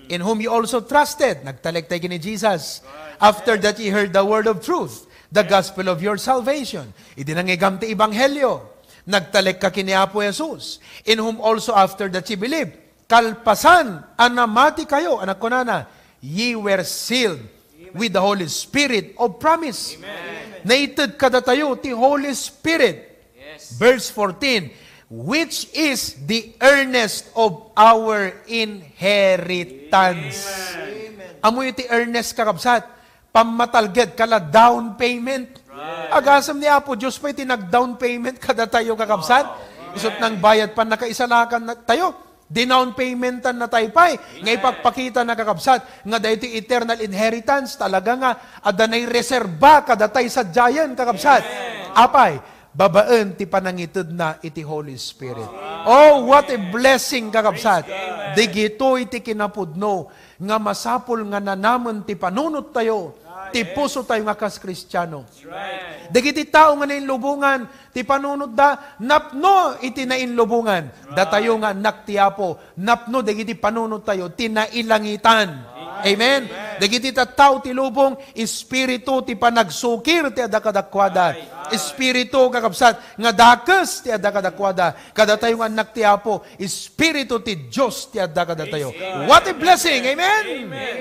in whom you also trusted." Nagtalek tayo ni Jesus. "After that ye heard the word of truth, the gospel of your salvation." Idi nangigam ti ebanghelyo, nagtalek ka ken ni Apo Jesus. "In whom also after that ye believed." Kalpasan a namati kayo, anak, kunana, "ye were sealed with the Holy Spirit of promise." Amen. Naited kadatayo ti Holy Spirit. Yes. Verse fourteen, "Which is the earnest of our inheritance." Amen. Ammoyo ti earnest, kakabsat? Pammatalged, kala down payment. Right. Agasem ni Apo Dios pay ti nag-down payment kadatayo, kakabsat. Wow. Isut' nangbayad pay, nakaisalakan na tayo. Dinown paymentan na tayo pay. Nga ipakpakita na, kakabsat, nga daytoy eternal inheritance talaga nga adda naireserba kadatay sadiayen, kakabsat. Amen. Apay, babaen ti panangitedna iti Holy Spirit. Oh, what a blessing, kakabsat. Praise God. Digitoy ti kinapudno nga masapul nga nanamen ti panunottayo, ti pusotayo nga kas Kristiano. That's right. Dagiti tao nga nainlubongan ti panunotda, napno iti nainlubongan. Datayo nga annak ti Apo, napno dagiti panunottayo ti nailangitan. Amen? Amen. Dagiti tattao ti lubong, espiritu ti panagsukir ti adda kadakuada. Right. Espiritu, kakabsat, nga dakes ti adda kadakuada. Kadatayo nga annak ti Apo, Espiritu ti Dios ti adda kadatayo. Praise God. What a blessing! Amen? Amen.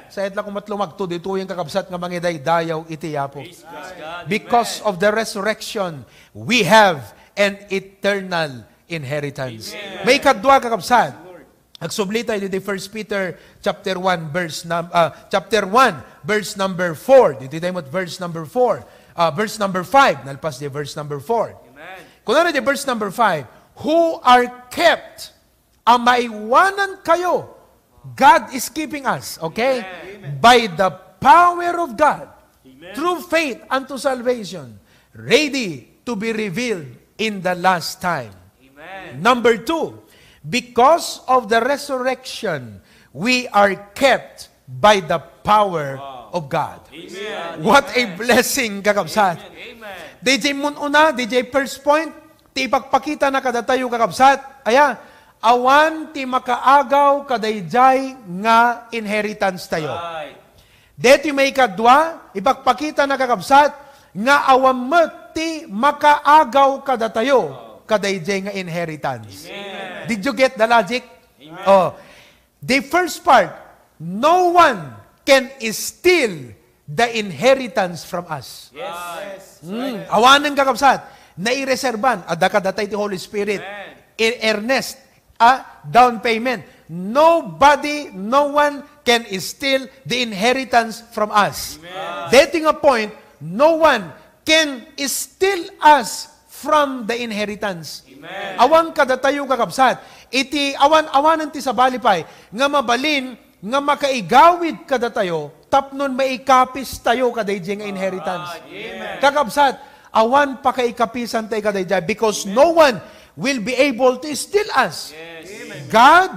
Sa itla kumat lumagto, ditoy ang kakabsat nga mangidaydayaw iti Apo. Praise God. Because of the resurrection, we have an eternal inheritance. Amen. Maikadua, kakabsat. Agsubli tayo dito, First Peter chapter one, verse num-, ah, chapter one, verse number four. Dito tayo mo verse number four. Ah, verse number five. Nalpas di verse number four. Amen. Kunana di verse number five, "Who are kept," a maiwanan kayo, God is keeping us, okay? Amen. "By the power of God, amen, through faith unto salvation, ready to be revealed in the last time." Amen. Number two, because of the resurrection, we are kept by the power, wow, of God. Amen. What a blessing, kakabsat. Amen. Amen. D J Mununa, D J First Point, ti ipakpakita na kadatayo, kakabsat, aya, awan ti makaagaw kadaydiay nga inheritance tayo. Right. Deti maikadua, ipakpakita na, kakabsat, nga awan met ti makaagaw kadatayo kadaydiay nga inheritance. Amen. Did you get the logic? Amen. Oh. The first part, no one can steal the inheritance from us. Yes. Mm, awanen, kakabsat, naireserban, adda kadata iti Holy Spirit. Amen. In earnest, a down payment. Nobody, no one can steal the inheritance from us. Amen. Daytoy nga point, no one can steal us from the inheritance. Amen. Awan kadatayo, kakabsat. Iti awan, awanen ti sabali pay nga mabalin nga makaigawid kadatayo tapnon maikapistayo kadaydiay nga inheritance. Amen. Kakabsat, awan pakaikapisan tayo kadaydiay because no one will be able to steal us. Yes. Amen. God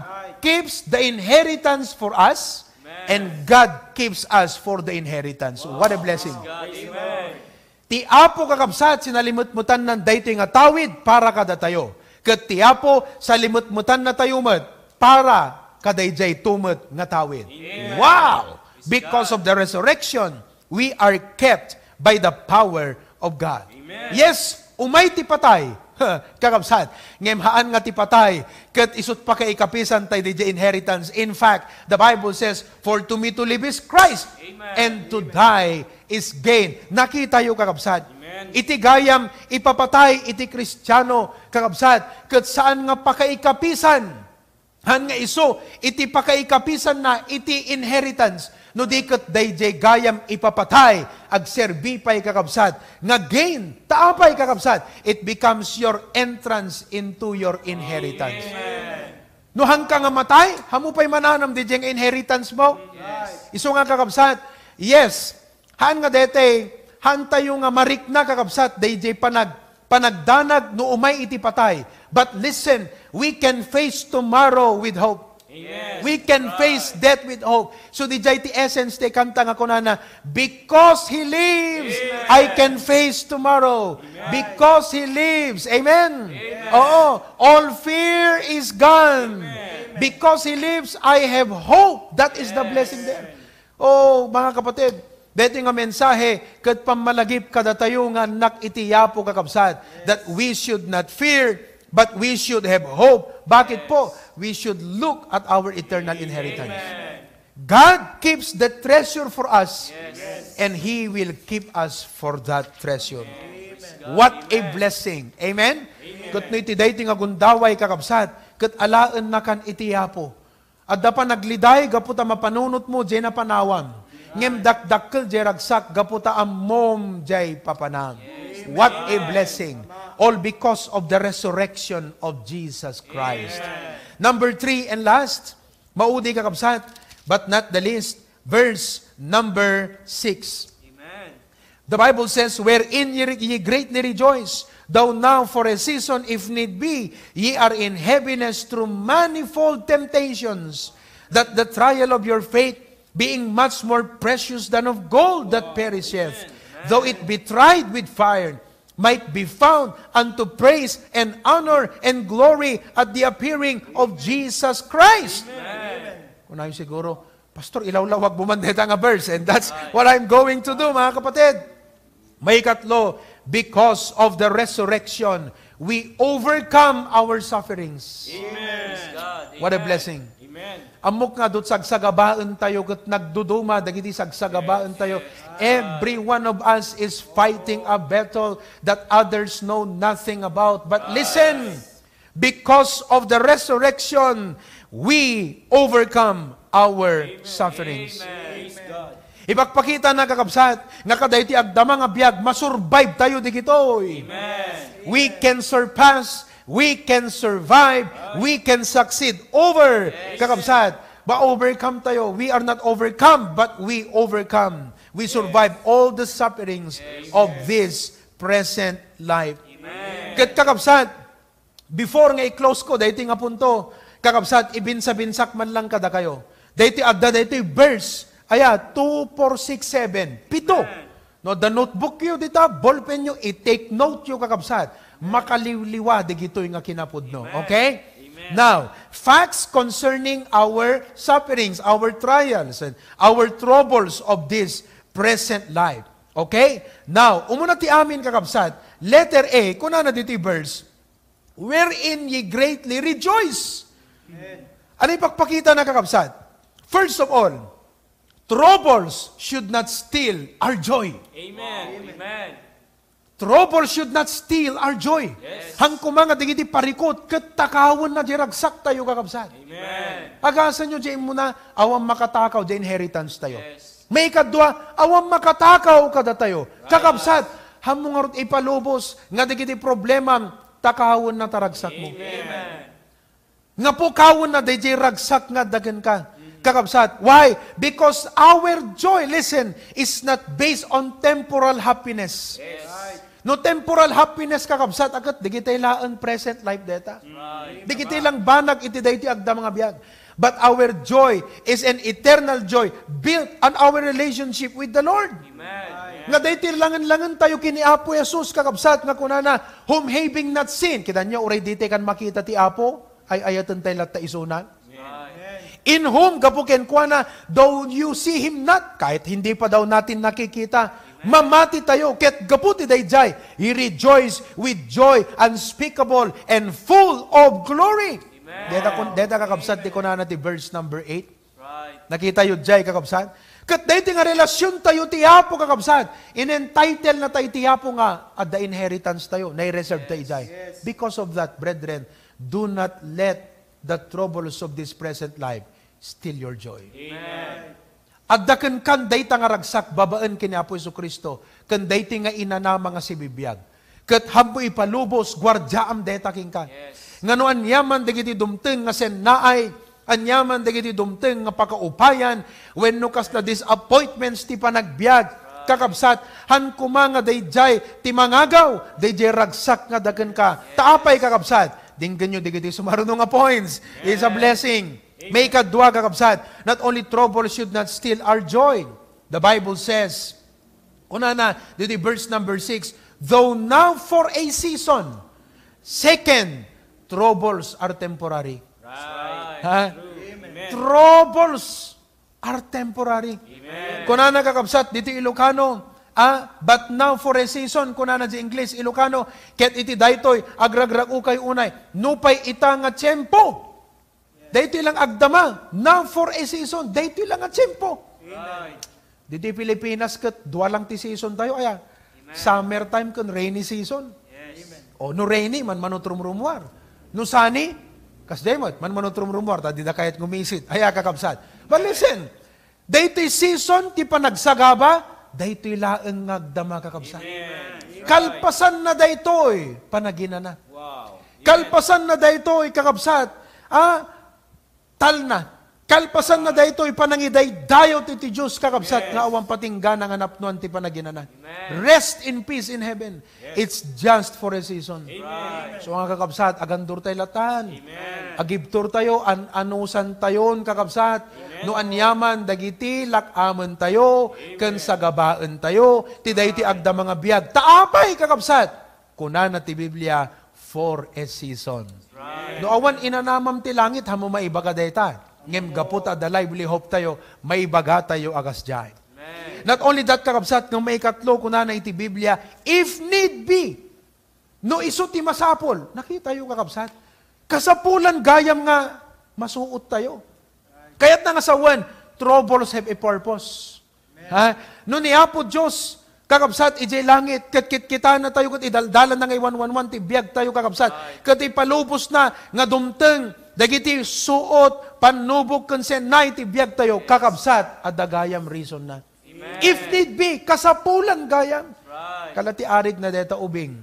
keeps the inheritance for us, Amen. And God keeps us for the inheritance. What a blessing. God. Amen. Ti Apo, kakabsat, sinalimutmutannan daytoy nga tawid para kadatayo. Ket ti Apo, salimetmetannatayo met para kadaydiay met nga tawid. Amen. Wow! Because of the resurrection, we are kept by the power of God. Amen. Yes, umay ti patay, kakabsat, ngem haan nga ti patay, ket isut' pakaikapisan tayo diay inheritance. In fact, the Bible says, "For to me to live is Christ, Amen. And to die is gain." Nakitayo, kakabsat. Amen. Iti gayam ipapatay iti Kristiano, kakabsat, ket saan nga pakaikapisan. Han nga isu, iti pakaikapisanna iti inheritance. No di ket daydiay gayam ipapatay, agserbi pay, kakabsat, nga gain. Ta apay, kakabsat? It becomes your entrance into your inheritance. Amen. No hanka nga matay, haanmo pay mananam daydiay nga inheritance mo? Yes. Isu nga, kakabsat, yes, haan nga daytoy, haantayo nga marikna, kakabsat, daydiay panag-, panagdanag no umay iti patay. But listen, we can face tomorrow with hope. Yes. We can face death with hope. So, didiay ti essence ti kanta nga kunana, "Because He lives, Amen. I can face tomorrow." Amen. Because He lives. Amen. Amen. Oo. All fear is gone. Amen. Because He lives, I have hope. That is the Yes. blessing there. Oh, mga kapatid, daytoy nga mensahe ket pammalagip kadatayo nga annak iti Apo, kakabsat, that we should not fear, but we should have hope. Bakit po? We should look at our eternal inheritance. Amen. God keeps the treasure for us, Yes. and He will keep us for that treasure. Amen. What a blessing. Amen? Amen. Ket no iti daytoy nga gundaway, kakabsat, ket alaennakan iti Apo. Adda pay nagliday gapu ta mapanunotmo diay napanawam. Ngem dakdakkel diay ragsak gapu ta ammom diay papanam. What a blessing. All because of the resurrection of Jesus Christ. Amen. Number three and last, maudi, kakabsat, but not the least, verse number six. Amen. The Bible says, "Wherein ye, ye greatly rejoice, though now for a season, if need be, ye are in heaviness through manifold temptations, that the trial of your faith, being much more precious than of gold that perisheth, though it be tried with fire, might be found unto praise and honor and glory at the appearing of Jesus Christ." Amen. Kunayo siguro, "Pastor, ilawlawag mo man deta nga verse," and that's what I'm going to do, mga kapatid. Maikatlo, because of the resurrection, we overcome our sufferings. Amen. Praise God. What a Amen. blessing. Amen. Ammok nga adda sagsagabaentayo ket nagduduma dagiti sagsagabaentayo. Every one of us is fighting a battle that others know nothing about. But listen, because of the resurrection, we overcome our sufferings. Amen. Praise God. Ipakpakita na, kakabsat, nga kadaytoy agdama nga biag, masurvive tayo digitoy. Amen. We can surpass, we can survive, we can succeed over, Yes. kakabsat. Ma-overcome tayo. We are not overcome, but we overcome. We survive all the sufferings Yes. of this present life. Amen. Ket, kakabsat, before nga i-close ko daytoy nga punto, kakabsat, ibinsa-binsak man lang kadakayo. Daytoy adda daytoy verse, aya, two, four, six, seven, pito. Amen. No, adda notebookyo dita, ballpenyo, i-take noteyo, kakabsat. Makaliwliwa dagitoy nga kinapudno. Amen. Okay? Amen. Now, facts concerning our sufferings, our trials, and our troubles of this present life. Okay? Now, umuna ti amin, kakabsat, letter A, kunana ditoy verse, "Wherein ye greatly rejoice." Amen. Ano ipakpakita na, kakabsat? First of all, Troubles should not steal our joy. Amen. Amen. Trouble should not steal our joy. Yes. Haan koma nga dagiti parikut ket takawenna diay ragsaktayo, kakabsat. Amen. Agasanyo diay immuna, awan makatakaw diay inheritance tayo. Yes. Maikadua, awan makatakaw kadatayo. Right. Kakabsat, haanmo ngarud ipalubos nga dagiti problemam, takawenna ta ragsakmo. Amen. Nga pukawenna daydiay ragsak nga adda kenka. Kakabsat, why? Because our joy, listen, is not based on temporal happiness. Yes. No temporal happiness, kakabsat, a ket dagiti laeng present life dayta. Right. Dagiti lang banag iti daytoy agdama nga biag. But our joy is an eternal joy built on our relationship with the Lord. Amen. Nga daytoy langen-langen tayo ken ni Apo Jesus, kakabsat, nga kunana, "Whom having not seen," kitaenyo, uray ditoy kan makita ti Apo, ay-ayaten tayo latta isuna. Amen. "In whom," gapu kenkuana, "though you see him not," kahit hindi pa daw natin nakikita, mamati tayo, ket gapu ti daydiay, "he rejoice with joy unspeakable and full of glory." Amen. Deta kun-, deta, kakabsat, ti kunana ti verse number eight. Right. Nakitayo diay, kakabsat? Ket daytoy nga relasiontayo ti Apo, kakabsat, in-entitle na tayo ti Apo nga adda inheritance tayo, nai-reserve tayo diay. Yes. Because of that, brethren, do not let the troubles of this present life steal your joy. Amen. Adda kenkan dayta nga ragsak babaen ken ni Apo Jesu-Cristo, ken daytoy nga inanama nga sibibiag. Ket haanmo ipalubos, guardiaam dayta kenka. Yes. Nga no aniaman dagiti dumteng nga sennaay, aniaman dagiti dumteng nga pakaupayan, wenno kasla disappointments ti panagbiag, kakabsat, haan koma nga daydiay ti mangagaw, daydiay ragsak nga adda kenka. Ta apay, kakabsat? Denggenyo dagiti sumaruno nga points. It's a blessing. Maikadua, kakabsat, not only trouble should not steal our joy. The Bible says, kunana, didi verse number six, "Though now for a season, second, troubles are temporary." Right. Ha? True. Amen. Troubles are temporary. Amen. Kunana, kakabsat, dito Ilocano, ah, "But now for a season," kunana di English, Ilocano, ket iti daytoy, agragrag-okay unay, nupay ita nga tiempo. Daytoy lang agdama, now for a season, daytoy lang nga tiempo. Right. Ditoy Pilipinas ket dua lang ti season tayo, aya. Amen. Summer time ken rainy season. Yes. Amen. O, no rainy, manmanutrumrumuar. No sunny, kasdiay met, manmanutrumrumuar, ta dida kayat ngumisit. Aya, kakabsat. But listen, daytoy season ti panagsagaba, daytoy laeng nga agdama, kakabsat. Amen. Kalpasanna daytoy, panaginana. Wow. Kalpasanna daytoy, kakabsat, ah, talna. Kalpasanna daytoy, panangidaydayaw ti, ti Dios, kakabsat, nga awan patinggana nga napnoan ti panaginana. Amen. Rest in peace in heaven. Yes. It's just for a season. Amen. So, nga kakabsat, agandurtay latan. Amen. Agibturtayo, an-, anusantayon, kakabsat. Amen. No aniaman, dagiti lak-amentayo, ken sagabaentayo, ti daytoy agdama nga biag. Ta apay, kakabsat? Kunana ti Biblia, "For a season." Right. No awan inanamam ti langit, haanmo maibaga dayta. Ngem gapu ta adda lively hope tayo, maibaga tayo a kasdiay. Amen. Not only that, kakabsat, nga maikatlo, kunana iti Biblia, "If need be," no isu ti masapul. Nakitayo, kakabsat? Kasapulan gayam nga masuot tayo. Kayatna nga sawen, troubles have a purpose. Ha? No ni Apo Dios, kakabsat, idiay langit, ket kitkitana tayo, ket idaldalanna nga iwanwanwan ti biag tayo, kakabsat. Ket ipalubosna nga dumteng dagiti suot, pannubog, ken sennaay ti biag tayo, kakabsat, adda gayam reason na. Amen. If need be, kasapulan gayam. Right. Kala ti arig na deta ubing.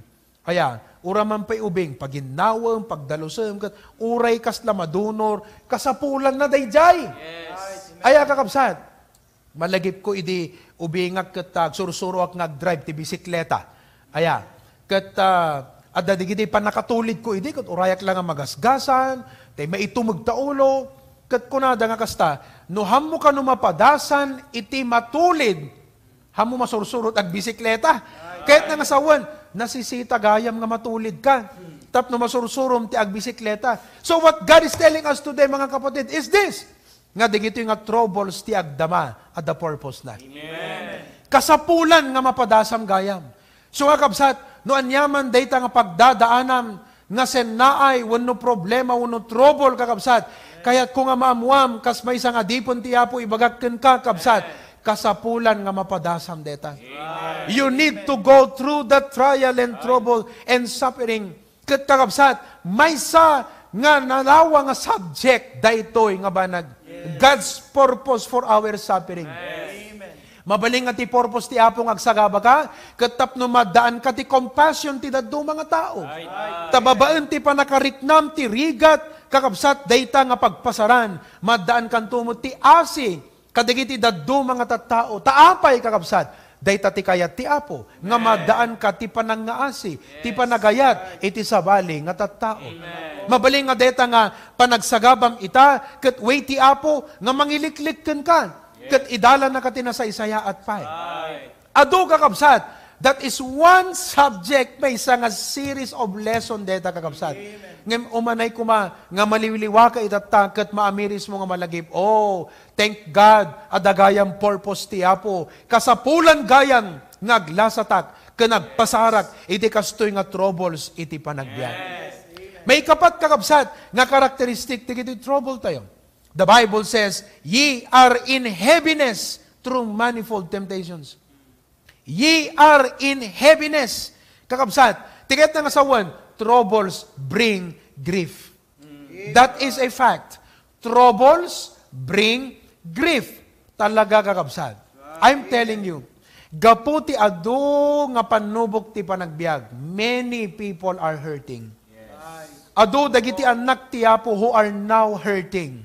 Aya, uray man pay ubing, paginnawem, pagdalusem, ket uray kasla madunor, kasapulanna daydiay. Yes. Aya, kakabsat, malagipko idi ubingak ket, ah, agsursuroak nga agdrive ti bisikleta. Aya, ket, ah, adda dagiti pannakatulidko idi, ket urayak la nga magasgasan, tay maitumeg ta ulo, ket kunada nga kasta, "No haanmo kano mapadasan iti matulid, haanmo masursurot agbisikleta?" Kayatna nga sawen, nasisita gayam nga matulidka tapno masursurom ti agbisikleta. So what God is telling us today, mga kapatid, is this, nga dagitoy nga troubles ti agdama, adda purpose na. Amen. Kasapulan nga mapadasam gayam. So nga kabsat, no aniaman dayta nga pagdadaanam, nga sennaay wenno problema wenno trouble, kakabsat, Kayatko nga maammuam, kas maysa nga adipen ti Apo, ibagak kenka, kabsat, kasapulan nga mapadasam deta. You need to go through the trial and trouble and suffering. Ket, kakabsat, maysa nga nalawa nga subject daytoy nga banag. God's purpose for our suffering. Mabalin nga ti purpose ti Apo nga agsagaba ka, ket tapno maddaan ka ti compassion ti dadduma nga tao. Ta babaen ti panakariknam ti rigat, kakabsat, dayta nga pagpasaran, maddaan kanto met ti asi kadagiti dadduma nga tattao. Ta apay, kakabsat, dayta ti kayat ti Apo, nga maddaan ka ti panangngaasi, ti panagayat iti sabali nga tattao. Mabalin nga dayta nga panagsagabam ita, ket wen ti Apo nga mangiliklik kenka. Ket idalannaka ti nasaysayaat pay. Adu, kakabsat, that is one subject, maysa nga series of lesson dayta, kakabsat. Ngem umanay koma nga maliwliwaka itatta ket maamirismo nga malagip. Oh, thank God, adda gayam purpose ti Apo. Kasapulan gayam nga aglasatak ken agpasarak iti kastoy nga troubles iti panagbiag. Maikapat, kakabsat, nga karakteristik dagiti trouble tayo. The Bible says, "Ye are in heaviness through manifold temptations." Ye are in heaviness. Kakabsat, ti kayatna nga sawen, troubles bring grief. That is a fact. Troubles bring grief. Talaga, kakabsat. I'm telling you, gapu ti adu nga pannubok ti panagbiag, many people are hurting. Adu dagiti annak ti Apo who are now hurting.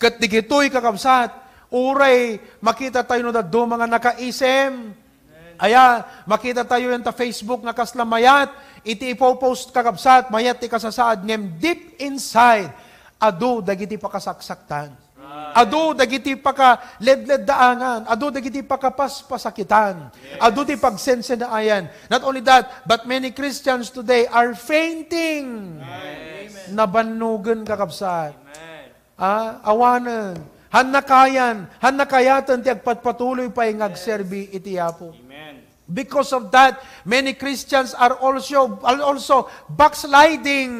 Ket digitoy, kakabsat, uray makita tayo no dadduma nga nakaisem. Aya, makita tayo yan ta Facebook nga kasla mayat, iti ipopost, kakabsat, mayat ti kasasaad, ngem deep inside, adu dagiti pakasaksaktan. Adu dagiti pakaledleddaangan, adu dagiti pakapaspasakitan, adu ti pagsensenaayan. Not only that, but many Christians today are fainting. Nabannogen, kakabsat. Ah, awanen. Hanna kayan, hanna kayaten ti agpatpatuloy pay nga agserbi iti Apo. Because of that, many Christians are also, are also backsliding.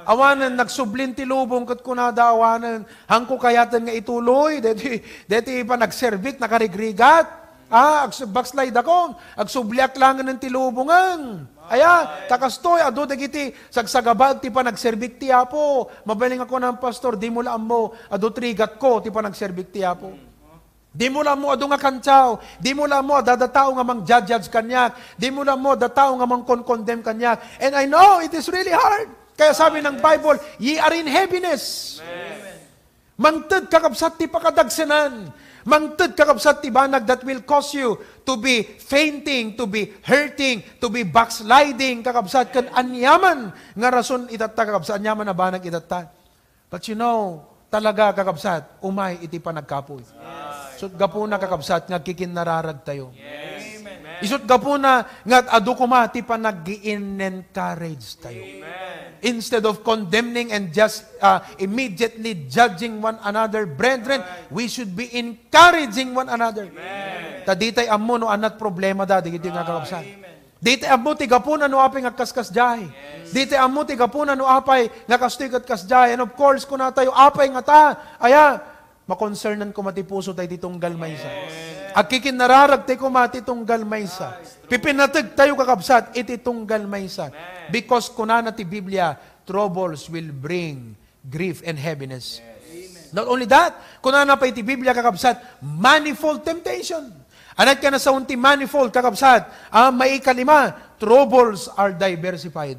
Awanen, nagsublin ti lubong ket kunada, awanen, hanko kayaten nga ituloy, deti, deti panagserbik, nakarigrigat. Ah, agsu-, backslide ako, agsubliak laengen ti lubongen. Aya, ta kastoy, adu dagiti sagsagabaek ti panagserbik ti Apo. Mabalin nga kuna, Pastor, dimo la ammo, adu ti rigatko ti panagserbik ti Apo. Dimo la ammo adu nga kantiaw. Dimo la ammo adda tao nga mangjajudge kaniak. Dimo la ammo adda tao nga mangkonkondem kaniak. And I know it is really hard. Kaya sabi ng Bible, "Ye are in heaviness." Mangted, kakabsat, ti pakadagsenan. Mangted, kakabsat, ti banag that will cause you to be fainting, to be hurting, to be backsliding, kakabsat, ken aniaman nga rason itatta, kakabsat, aniaman a banag itatta. But you know, talaga, kakabsat, umay iti panagkapuy. Isut' gapuna, kakabsat, nga agkikinnararag tayo. Isut' gapuna nga adu koma ti panag-i-encourage tayo. Instead of condemning and just, uh, immediately judging one another, brethren, we should be encouraging one another. Ta ditay ammo no anat problema da, dagiti nga kakabsat. Ditay ammo ti gapuna no apay nga kaskasdiay. Ditay ammo ti gapuna no apay nga kastoy ket kasdiay. And of course, kuna tayo, apay nga ta, aya, makonsernan koma ti puso tayo ti tunggal maysa. Agkikinnararag tayo koma ti tunggal maysa. Pipinateg tayo, kakabsat, iti tunggal maysa. Because kunana ti Biblia, "Troubles will bring grief and heaviness." Not only that, kunana pay ti Biblia, kakabsat, manifold temptation. Anat ka na sa unti manifold, kakabsat? Ah, maikalima, troubles are diversified.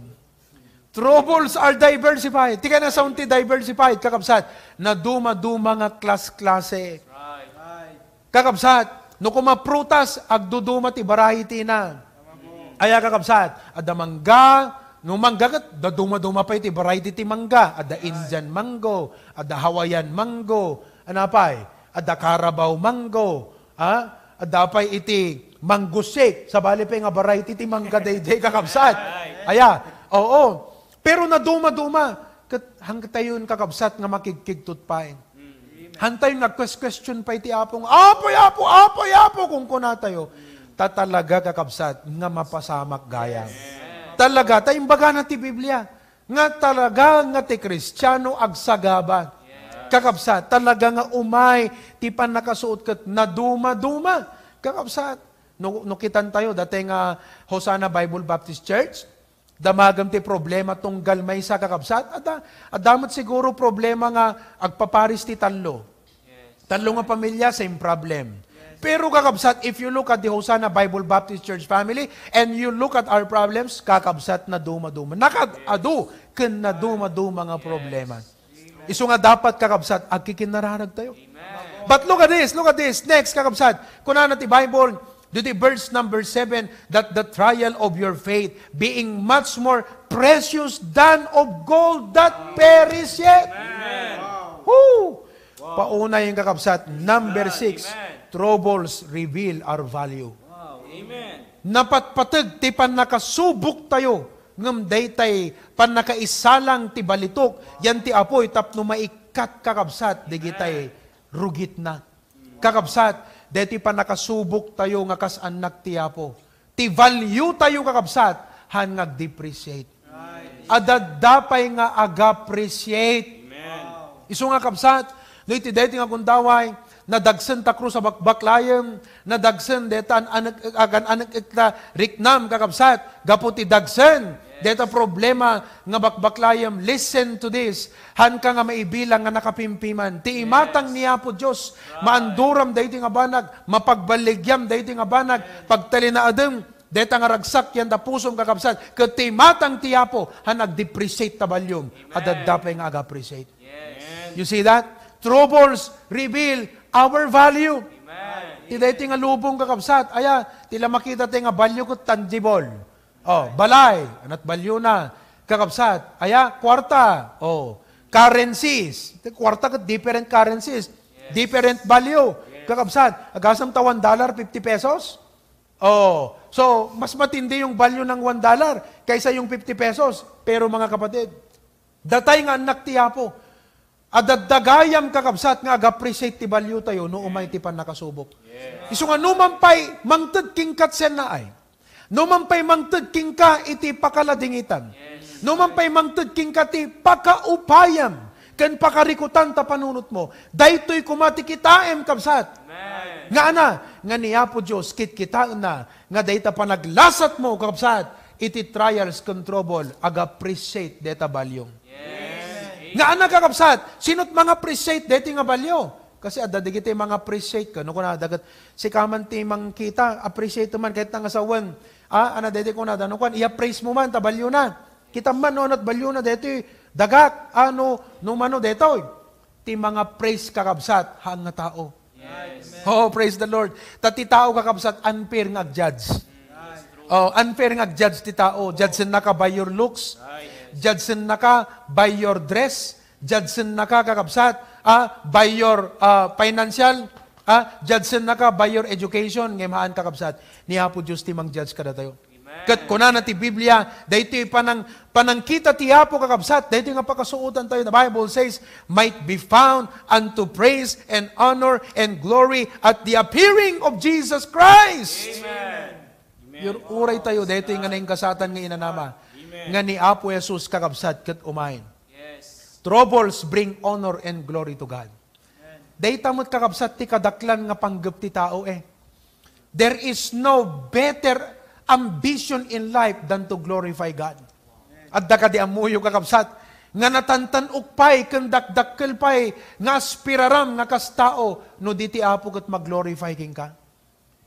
Troubles are diversified. Ti kayatna sa unti diversified, kakabsat? Nadumaduma nga klas-klase. Kakabsat, no kuma prutas, agduduma ti variety na. Aya, kakabsat, adda mangga, no mangga ket, dadumaduma pay ti variety ti mangga. Adda Indian mango, adda Hawaiian mango, ano pay? Adda Carabao mango, ha? Adda pay iti mango shake. Sabali pay nga variety ti mangga daydiay, kakabsat. Aya, oo. Pero nadumaduma. Ket hangtayon, kakabsat, nga makigkigtot pay. Hantay nga quest-, question pay ti Apo nga, "Apoy, Apo, apoy, Apo," kunkunatayo. Ta talaga, kakabsat, nga mapasamak gayam. Talaga, ta imbagana ti Biblia. nga talaga nga ti Kristiano agsagaba. Kakabsat, talaga nga umay ti pannakasuot ket nadumaduma. Kakabsat, no, no kitan tayo, dati nga Hosanna Bible Baptist Church, damagem ti problema tunggal maysa, kakabsat. Adda, adda met siguro problema nga agpaparis ti tallo. Tallo nga pamilya, same problem. Pero, kakabsat, if you look at the Hosanna Bible Baptist Church family and you look at our problems, kakabsat, nadumaduma. Nakaad-adu ken nadumaduma nga problema. Isu nga dapat, kakabsat, agkikinnararag tayo. But look at this, look at this. Next, kakabsat, kunana ti Bible, diti verse number seven, that the trial of your faith, being much more precious than of gold that perisheth. Who? Paunay, kakabsat. Number six, troubles reveal our value. Napatpateg ti pannakasubok tayo, ngem daytay pannakaisalang ti balitok, yan ti apoy tapno maikkat, kakabsat, digitay rugitna. Kakabsat, daytoy pannakasubok tayo nga kas annak ti Apo. Ti value tayo, kakabsat, han nga agdepreciate. Adda pay nga ag-appreciate. Isu nga, kabsat, no iti daytoy nga gundaway, nadagsen ta krus a bakbaklayem, nadagsen deta an-, anek-, agan-anek-ek ta riknam, kakabsat, gapu ti dagsen deta problema nga bakbaklayem. Listen to this. Hanka nga maibilang nga nakapimpiman. Ti imatang ni Apo Dios, maanduram daytoy nga banag, mapagballigiam daytoy nga banag, pagtalinaedem dayta nga ragsak yan da pusom, kakabsat, ket ti imatang ti Apo, han agdepreciate ta valium, adda pay nga ag-appreciate. You see that? Troubles reveal our value. Ti daytoy nga lubong, kakabsat, aya, ti la makita tayo nga value ket tangible. Oh, balay, anat value na. Kakabsat, aya, kwarta. Oh, currencies. Ti kwarta ket different currencies. Different value. Kakabsat, agasem ta one dollar, fifty pesos? Oh, so, mas matindi yung value ng one dollar kaysa yung fifty pesos. Pero, mga kapatid, datay nga annak ti Apo, adda gayam, kakabsat, nga ag-appreciate ti value tayo no umay ti pannakasubok. Isu nga, no man pay mangted kenka ti sennaay, no man pay mangted kenka iti pakaladingitan, no man pay mangted kenka ti pakaupayam ken pakarikutan ta panunotmo, daytoy koma ti kitaem, kabsat. Nga ana, nga ni Apo Dios, kitkitaenna nga dayta panaglasatmo, kabsat, iti trials ken trouble, ag-appreciate dayta value. Nga ana, kakabsat, sino't mang-appreciate daytoy nga value? Kasi adda dagiti mang-appreciate ken, no, kunada ket, sika man ti mangkita, appreciate man, kahit nga sawen, ah, ana, daytoy kunada, no, kuan, i-appraise mo man, ta value na. Kita man, no, anat value na daytoy dagak, ano, no, mano, daytoy. Ti manga-praise, kakabsat, haan nga tao. Oh, praise the Lord. Ta ti tao, kakabsat, unfair nga ag-judge. Oh, unfair nga ag-judge ti tao. Judge-ennaka by your looks. Judge-ennaka by your dress. Judge-ennaka, kakabsat, ah, by your, ah, financial. Ah, judge-ennaka by your education. Ngem haan, kakabsat, ni Apo Dios ti mang-judge kadatayo. Ket kunana ti Biblia, daytoy panang-, panangkita ti Apo, kakabsat, daytoy nga pakasuotan tayo. The Bible says, "Might be found unto praise and honor and glory at the appearing of Jesus Christ." Amen. Uray tayo, daytoy nga naingasatan nga inanama, nga ni Apo Jesus, kakabsat, ket umay. Troubles bring honor and glory to God. Dayta met, kakabsat, ti kadaklan nga panggep ti tao, eh. There is no better ambition in life than to glorify God. Adda kadi ammoyo, kakabsat, nga natantan-ok pay ken dakdakkel pay nga aspiraram nga kas tao no di ti Apo ket mag-glorify kenka?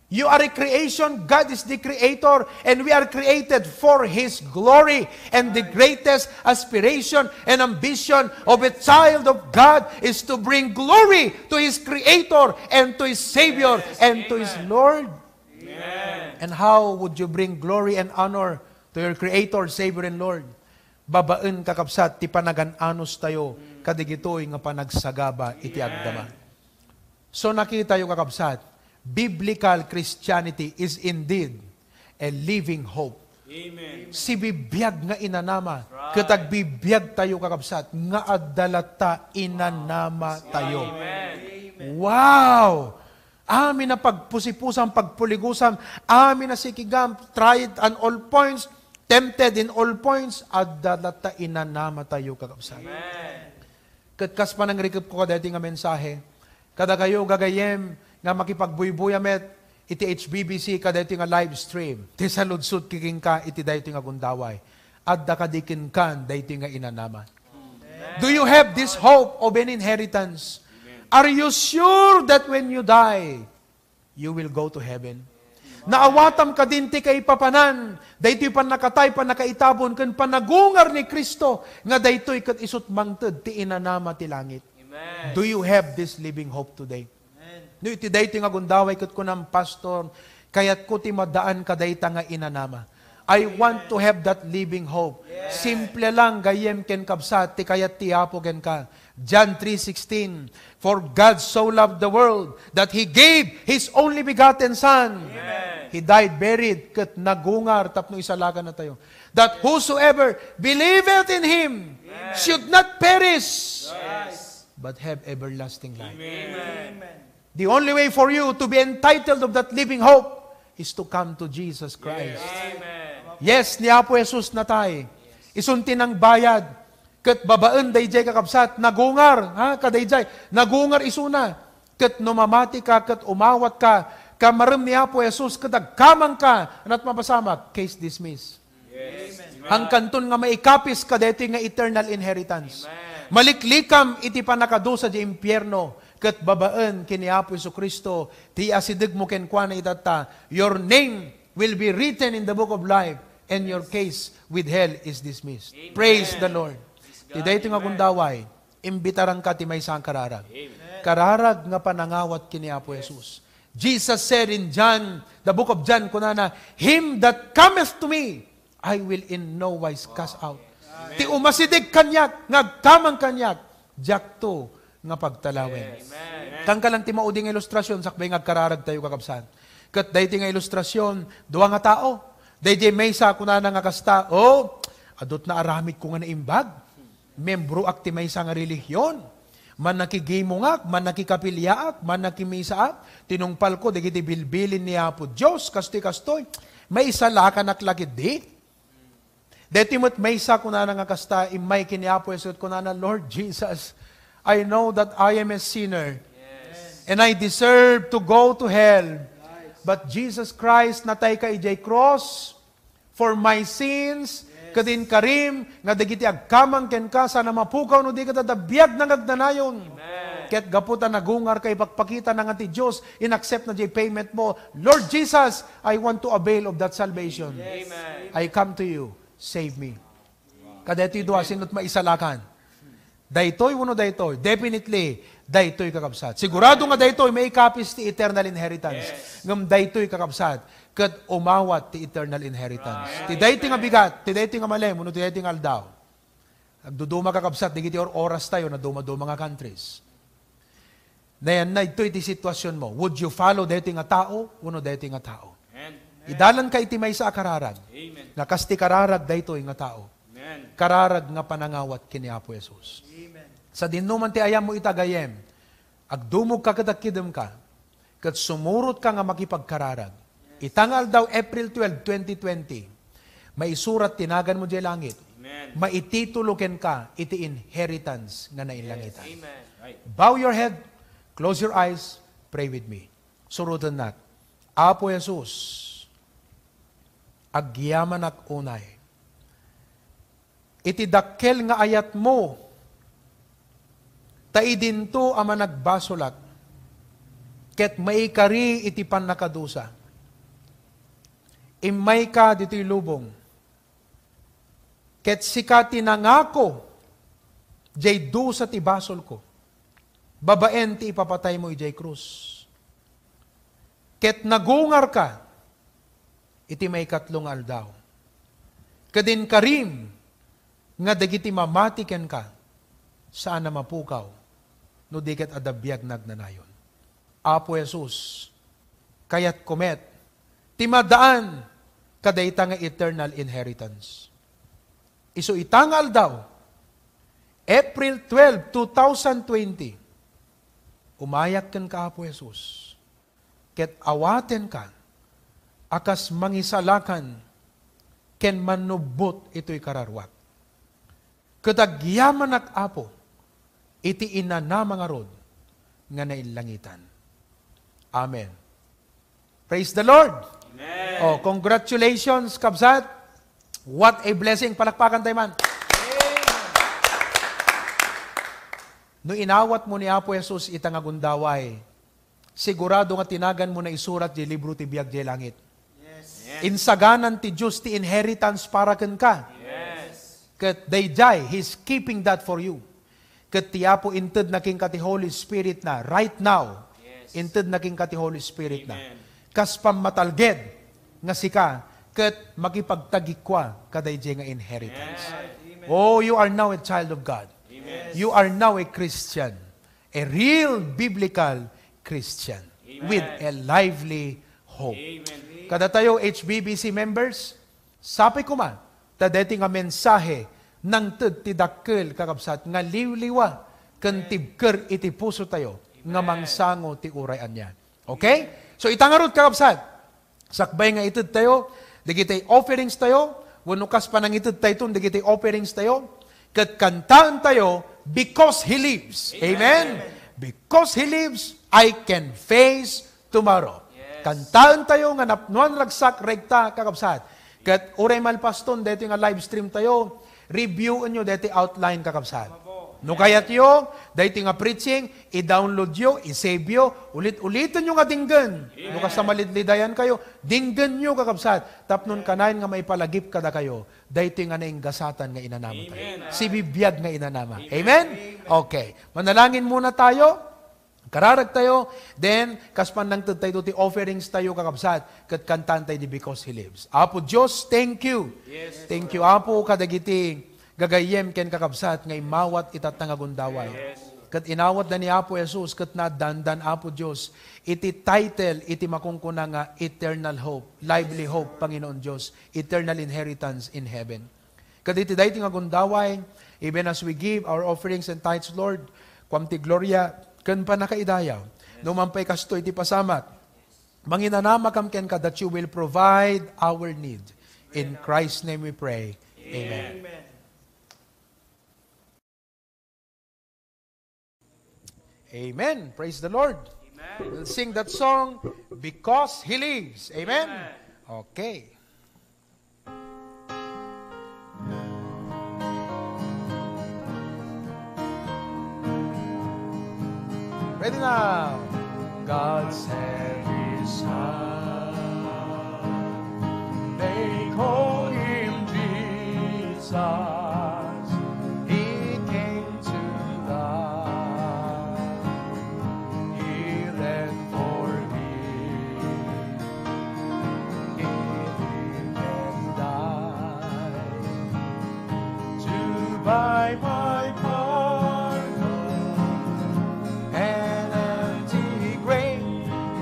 You are a creation. God is the creator, and we are created for His glory. And the greatest aspiration and ambition of a child of God is to bring glory to his Creator and to his Savior and to his Lord. And how would you bring glory and honor to your Creator, Savior, and Lord? Babaen, kakabsat, ti panagan-anos tayo kadigitoy nga panagsagaba iti agdama. So, nakitayo, kakabsat, biblical Christianity is indeed a living hope. Amen. Sibibiag nga inanama, ket agbibiag tayo, kakabsat, nga adda latta inanama tayo. Amen. Wow! Amin a pagpusipusam, pagpuligusam, amin a sikigam, try it on all points, tempted in all points, adda latta inanamatayo, kakabsat. Ket kas panangrikepko kadaytoy nga mensahe, kadakayo gagayyem nga makipagbuybuyam met iti H B B C kadaytoy nga live stream, ti saludsodko kenka iti daytoy nga gundaway, adda kadi kenka daytoy nga inanama? Do you have this hope of an inheritance? Are you sure that when you die, you will go to heaven? Naawatam kadin ti kaipapanan, daytoy pannakatay, pannakaitabon, ken pannagungar ni Cristo, nga daytoy ket isut' mangted ti inanama ti langit. Amen. Do you have this living hope today? Amen. No iti daytoy nga gundaway ket kunam, "Pastor, kayatko ti madaan kadayta nga inanama. I want to have that living hope." Yes. Simple lang, gayyem ken kabsat, ti kayat ti Apo kenka. John three sixteen, "For God so loved the world that He gave His only begotten Son." Amen. He died, buried, ket nagungar tapno isalakantayo. "That whosoever believeth in Him Amen. Should not perish, Yes. but have everlasting life." Amen. The only way for you to be entitled of that living hope is to come to Jesus Christ. Yes. Amen. Yes, ni Apo Jesus natay. Isun ti nangbayad. Ket babaen daydiay, kakabsat, nagungar, ha, kadaydiay, nagungar isuna. Ket no mamati ka ket umawat ka, kamarem ni Apo Jesus ket agkamang ka, anat mapasamak, case dismissed. Yes. Amen. Hangkanton nga maikapis kadaytoy nga eternal inheritance. Amen. Maliklikam iti pannakadusa di impierno, ket babaen ken ni Apo Jesu-Cristo, ti asidegmo kenkuana itatta, your name will be written in the book of life, and your case with hell is dismissed. Amen. Praise the Lord. Praise God. Ti daytoy nga Amen. Gundaway, imbitaranka ti maysa nga kararag. Amen. Kararag nga panangawat ken ni Apo Yes. Jesus. Jesus said in John, the book of John, kunana, "Him that cometh to me, I will in no wise cast out." Amen. Ti umasideg kaniak, nga agkamang kaniak, diakto nga pagtalawen. Yes. Amen. Kanka lang ti maudi nga ilustrasyon, sakbay nga agkararagtayo, kakabsat. Ket daytoy nga ilustrasyon, dua nga tao. Daydiay maysa, kunana nga kasta, "Oh, adut naaramidko nga naimbag. Membroak ti maysa nga relihion. Mannakigimongak, mannakikapiliaak, mannakimisaak. Tinungpalko dagiti bilbilin ni Apo Dios, kastoy, kastoy. Maisalakanak la ketdi?" Daytoy met maysa, kunana nga kasta, immay ken ni Apo Jesus, kunana, "Lord Jesus, I know that I am a sinner. Yes. And I deserve to go to hell. Yes. But Jesus Christ, natayka idiay cross for my sins, Yes. ket inkarim nga dagiti agkamang kenka, saan a mapukaw no di ket adda biag nga agnanayon. Amen. Ket gapu ta nagungarka, ipakpakitana nga ti Dios, inaccept na diay payment mo. Lord Jesus, I want to avail of that salvation. Yes. Amen. I come to you. Save me." Kadaytoy dua, sino ti maisalakan? Daytoy wenno daytoy? Definitely, daytoy, kakabsat. Sigurado nga daytoy maikapis ti eternal inheritance. Yes. Ngem daytoy, kakabsat, ket umawat ti eternal inheritance. Right. Ti daytoy nga bigat, ti daytoy nga malem, wenno ti daytoy nga aldaw. Agduduma, kakabsat, dagiti or-, oras tayo, naduma-duma nga countries. Nayan na, itoy ti situasionmo. Would you follow daytoy nga tao wenno daytoy nga tao? Amen. Idalanka iti maysa a kararag. Amen. Nga kas ti kararag daytoy nga tao. Amen. Kararag nga panangawat ken ni Apo Jesus. Amen. Sadinoman ti ayammo ita, gayyem, agdumogka ket agkidemka, ket sumurotka nga makipagkararag. Ita nga aldaw, April twelve, twenty twenty, maisurat ti naganmo diay langit. Amen. Maititulo kenka iti inheritance nga nainlangitan. Yes. Amen. Right. Bow your head, close your eyes, pray with me. Surotennak. Apo Jesus, agyamanak unay iti dakkel nga ayatmo, ta idinto a managbasolak, ket maikari iti pannakadusa. Immayka ditoy lubong, ket sika ti nangako diay dusa ti basolko, babaen ti ipapataymo idiay krus. Ket nagungarka iti maikatlo nga aldaw. Ket inkarim nga dagiti mamati kenka, saan a mapukaw no di ket adda biag nga agnanayon. Apo Jesus, kayatko met ti madaan kadayta nga eternal inheritance. Isu ita nga aldaw, April twelve, two thousand twenty, umayak kenka, Apo Jesus, ket awatenka a kas mangisalakan ken mannubbot itoy kararuak. Ket agyamanak, Apo, iti inanama ngarud nga naillangitan. Amen. Praise the Lord! Amen. Oh, congratulations, kabsat! What a blessing! Palakpakan tayo man! No inawat mo ni Apo Jesus ita nga gundaway, sigurado nga tinagan mo na isurat di libro ti biag di langit. Yes. Insaganan ti Dios ti inheritance para kenka. Yes. Ket daydiay, He's keeping that for you. Ket ti Apo inted na kenka ti Holy Spirit na right now. Yes. Inted na kenka ti Holy Spirit na. Amen. Kas pammatalged nga sika ket makipagtagikua kadaydiay nga inheritance. Amen. Oh, you are now a child of God. Amen. You are now a Christian. A real biblical Christian. Amen. With a lively hope. Amen. Kadatayo, H B B C members, sapay koma, ta deti nga mensahe, nangted ti dakkel, kakabsat, nga liwliwa, ken tibker iti puso tayo, nga mangsango ti uray ania. Okay? So, ita ngarud, kakabsat, sakbay nga ited tayo, dagiti offerings tayo, wenno kas panangited tayton, dagiti offerings tayo, ket kantaen tayo, "Because He lives." Amen? Amen. "Because He lives, I can face tomorrow." Yes. Kantaen tayo nga napnuan ragsak rekta, kakabsat. Ket uray malpaston, daytoy nga live stream tayo, reviewen nyo daytoy outline, kakabsat. No kayatyo, daytoy nga preaching, i-download yo, i-save yo, ulit-uliten nyo nga dinggen. No kasta malidlidayan kayo, dinggen nyo, kakabsat. Tapnon kanayon nga maipalagip kadakayo, daytoy nga nainggasatan nga inanama tayo. Amen. Sibibiag nga inanama. Amen. Amen. Okay. Manalangin muna tayo. Kararag tayo, then, kas pannangted tayo ti offerings tayo, kakabsat, ket kantaan tayo di "Because He Lives." Apo Dios, thank you. Yes, Lord. Thank you, Apo, kadagiti gagayyem ken kakabsat nga immawat ita nga gundaway. Yes. Ket inawatda ni Apo Jesus, ket naaddandan, Apo Dios, iti title, iti makunkuna nga eternal hope, lively hope, Panginoon Dios, eternal inheritance in heaven. Kaditi daytoy nga gundaway, even as we give our offerings and tithes, Lord, kuam ti gloria ken pannakaidayaw. No man pay kastoy ti pasamak, manginanamakam kenka that you will provide our need. In Christ's name we pray. Amen. Amen. Amen. Praise the Lord. Amen. We'll sing that song, "Because He Lives." Amen. Amen. Okay. Ready now. God sent His Son. They call Him Jesus. He came to die. He ran for me. He lived and died to buy my pardon. An empty grave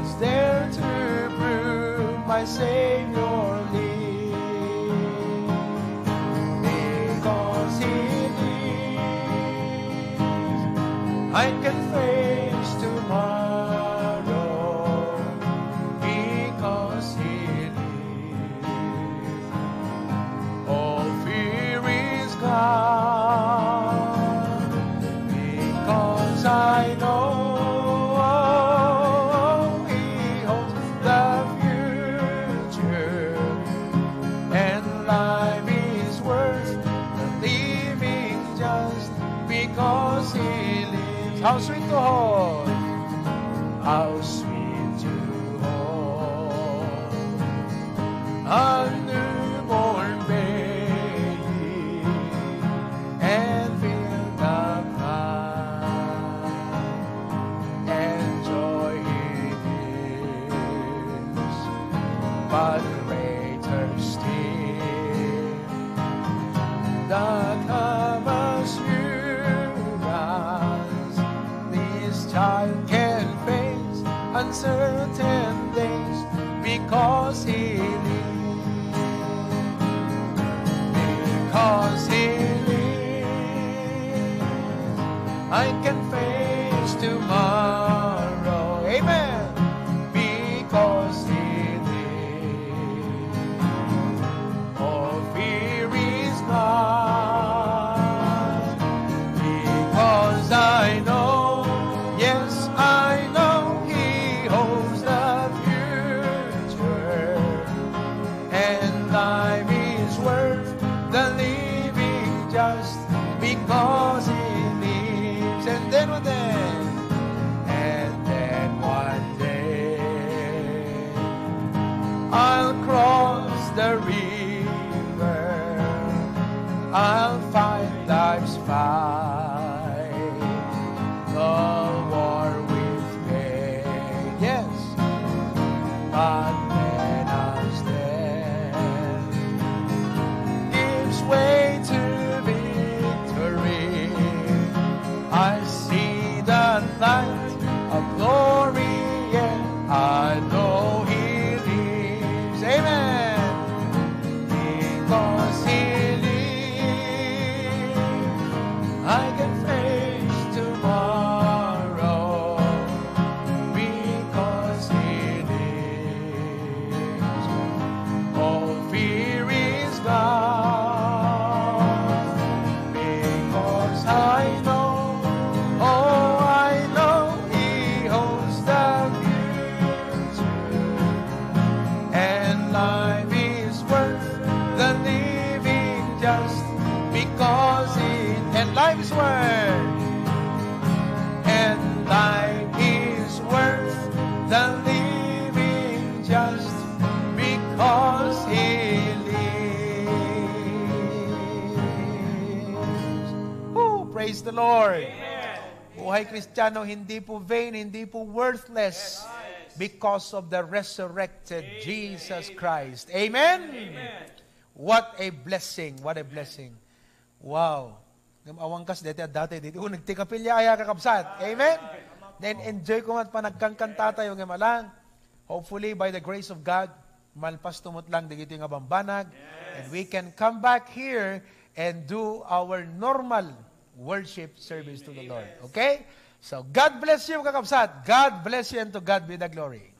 is there to prove my Savior lives. Because He lives, I can face tomorrow. Because He lives, all fear is gone. Because I know He holds the future, and life is worth the living just because He lives. How sweet to hold. How sweet to hold a newborn baby and feel the pride and joy it is. But greater still, the calm assurance this child can face uncertain days because He lives. Because He lives, I can face tomorrow. Amen. Because He lives, all light of glory, yeah, I know He lives. Amen. Because He lives, I can face tomorrow. Because He lives, all fear is gone. Because I know, oh, I know He holds the future. And life is worth the living just because He, and life is worth, and life is worth the living just because He lives. Oh, praise the Lord. Buhay Kristiyano, hindi po vain, hindi po worthless because of the resurrected Jesus Christ. Amen? What a blessing, what a blessing. Wow. Ngem awan kas deti a dati deti. Oh, nagtikapilya aya, kakabsat. Amen? Then enjoy ko nga panagkankanta tayo ngem ala. Hopefully, by the grace of God, malpas tumutlang dagiti nga bambanag, and we can come back here and do our normal worship service to the Lord. Okay? So, God bless you, kakabsat. God bless you, and to God be the glory.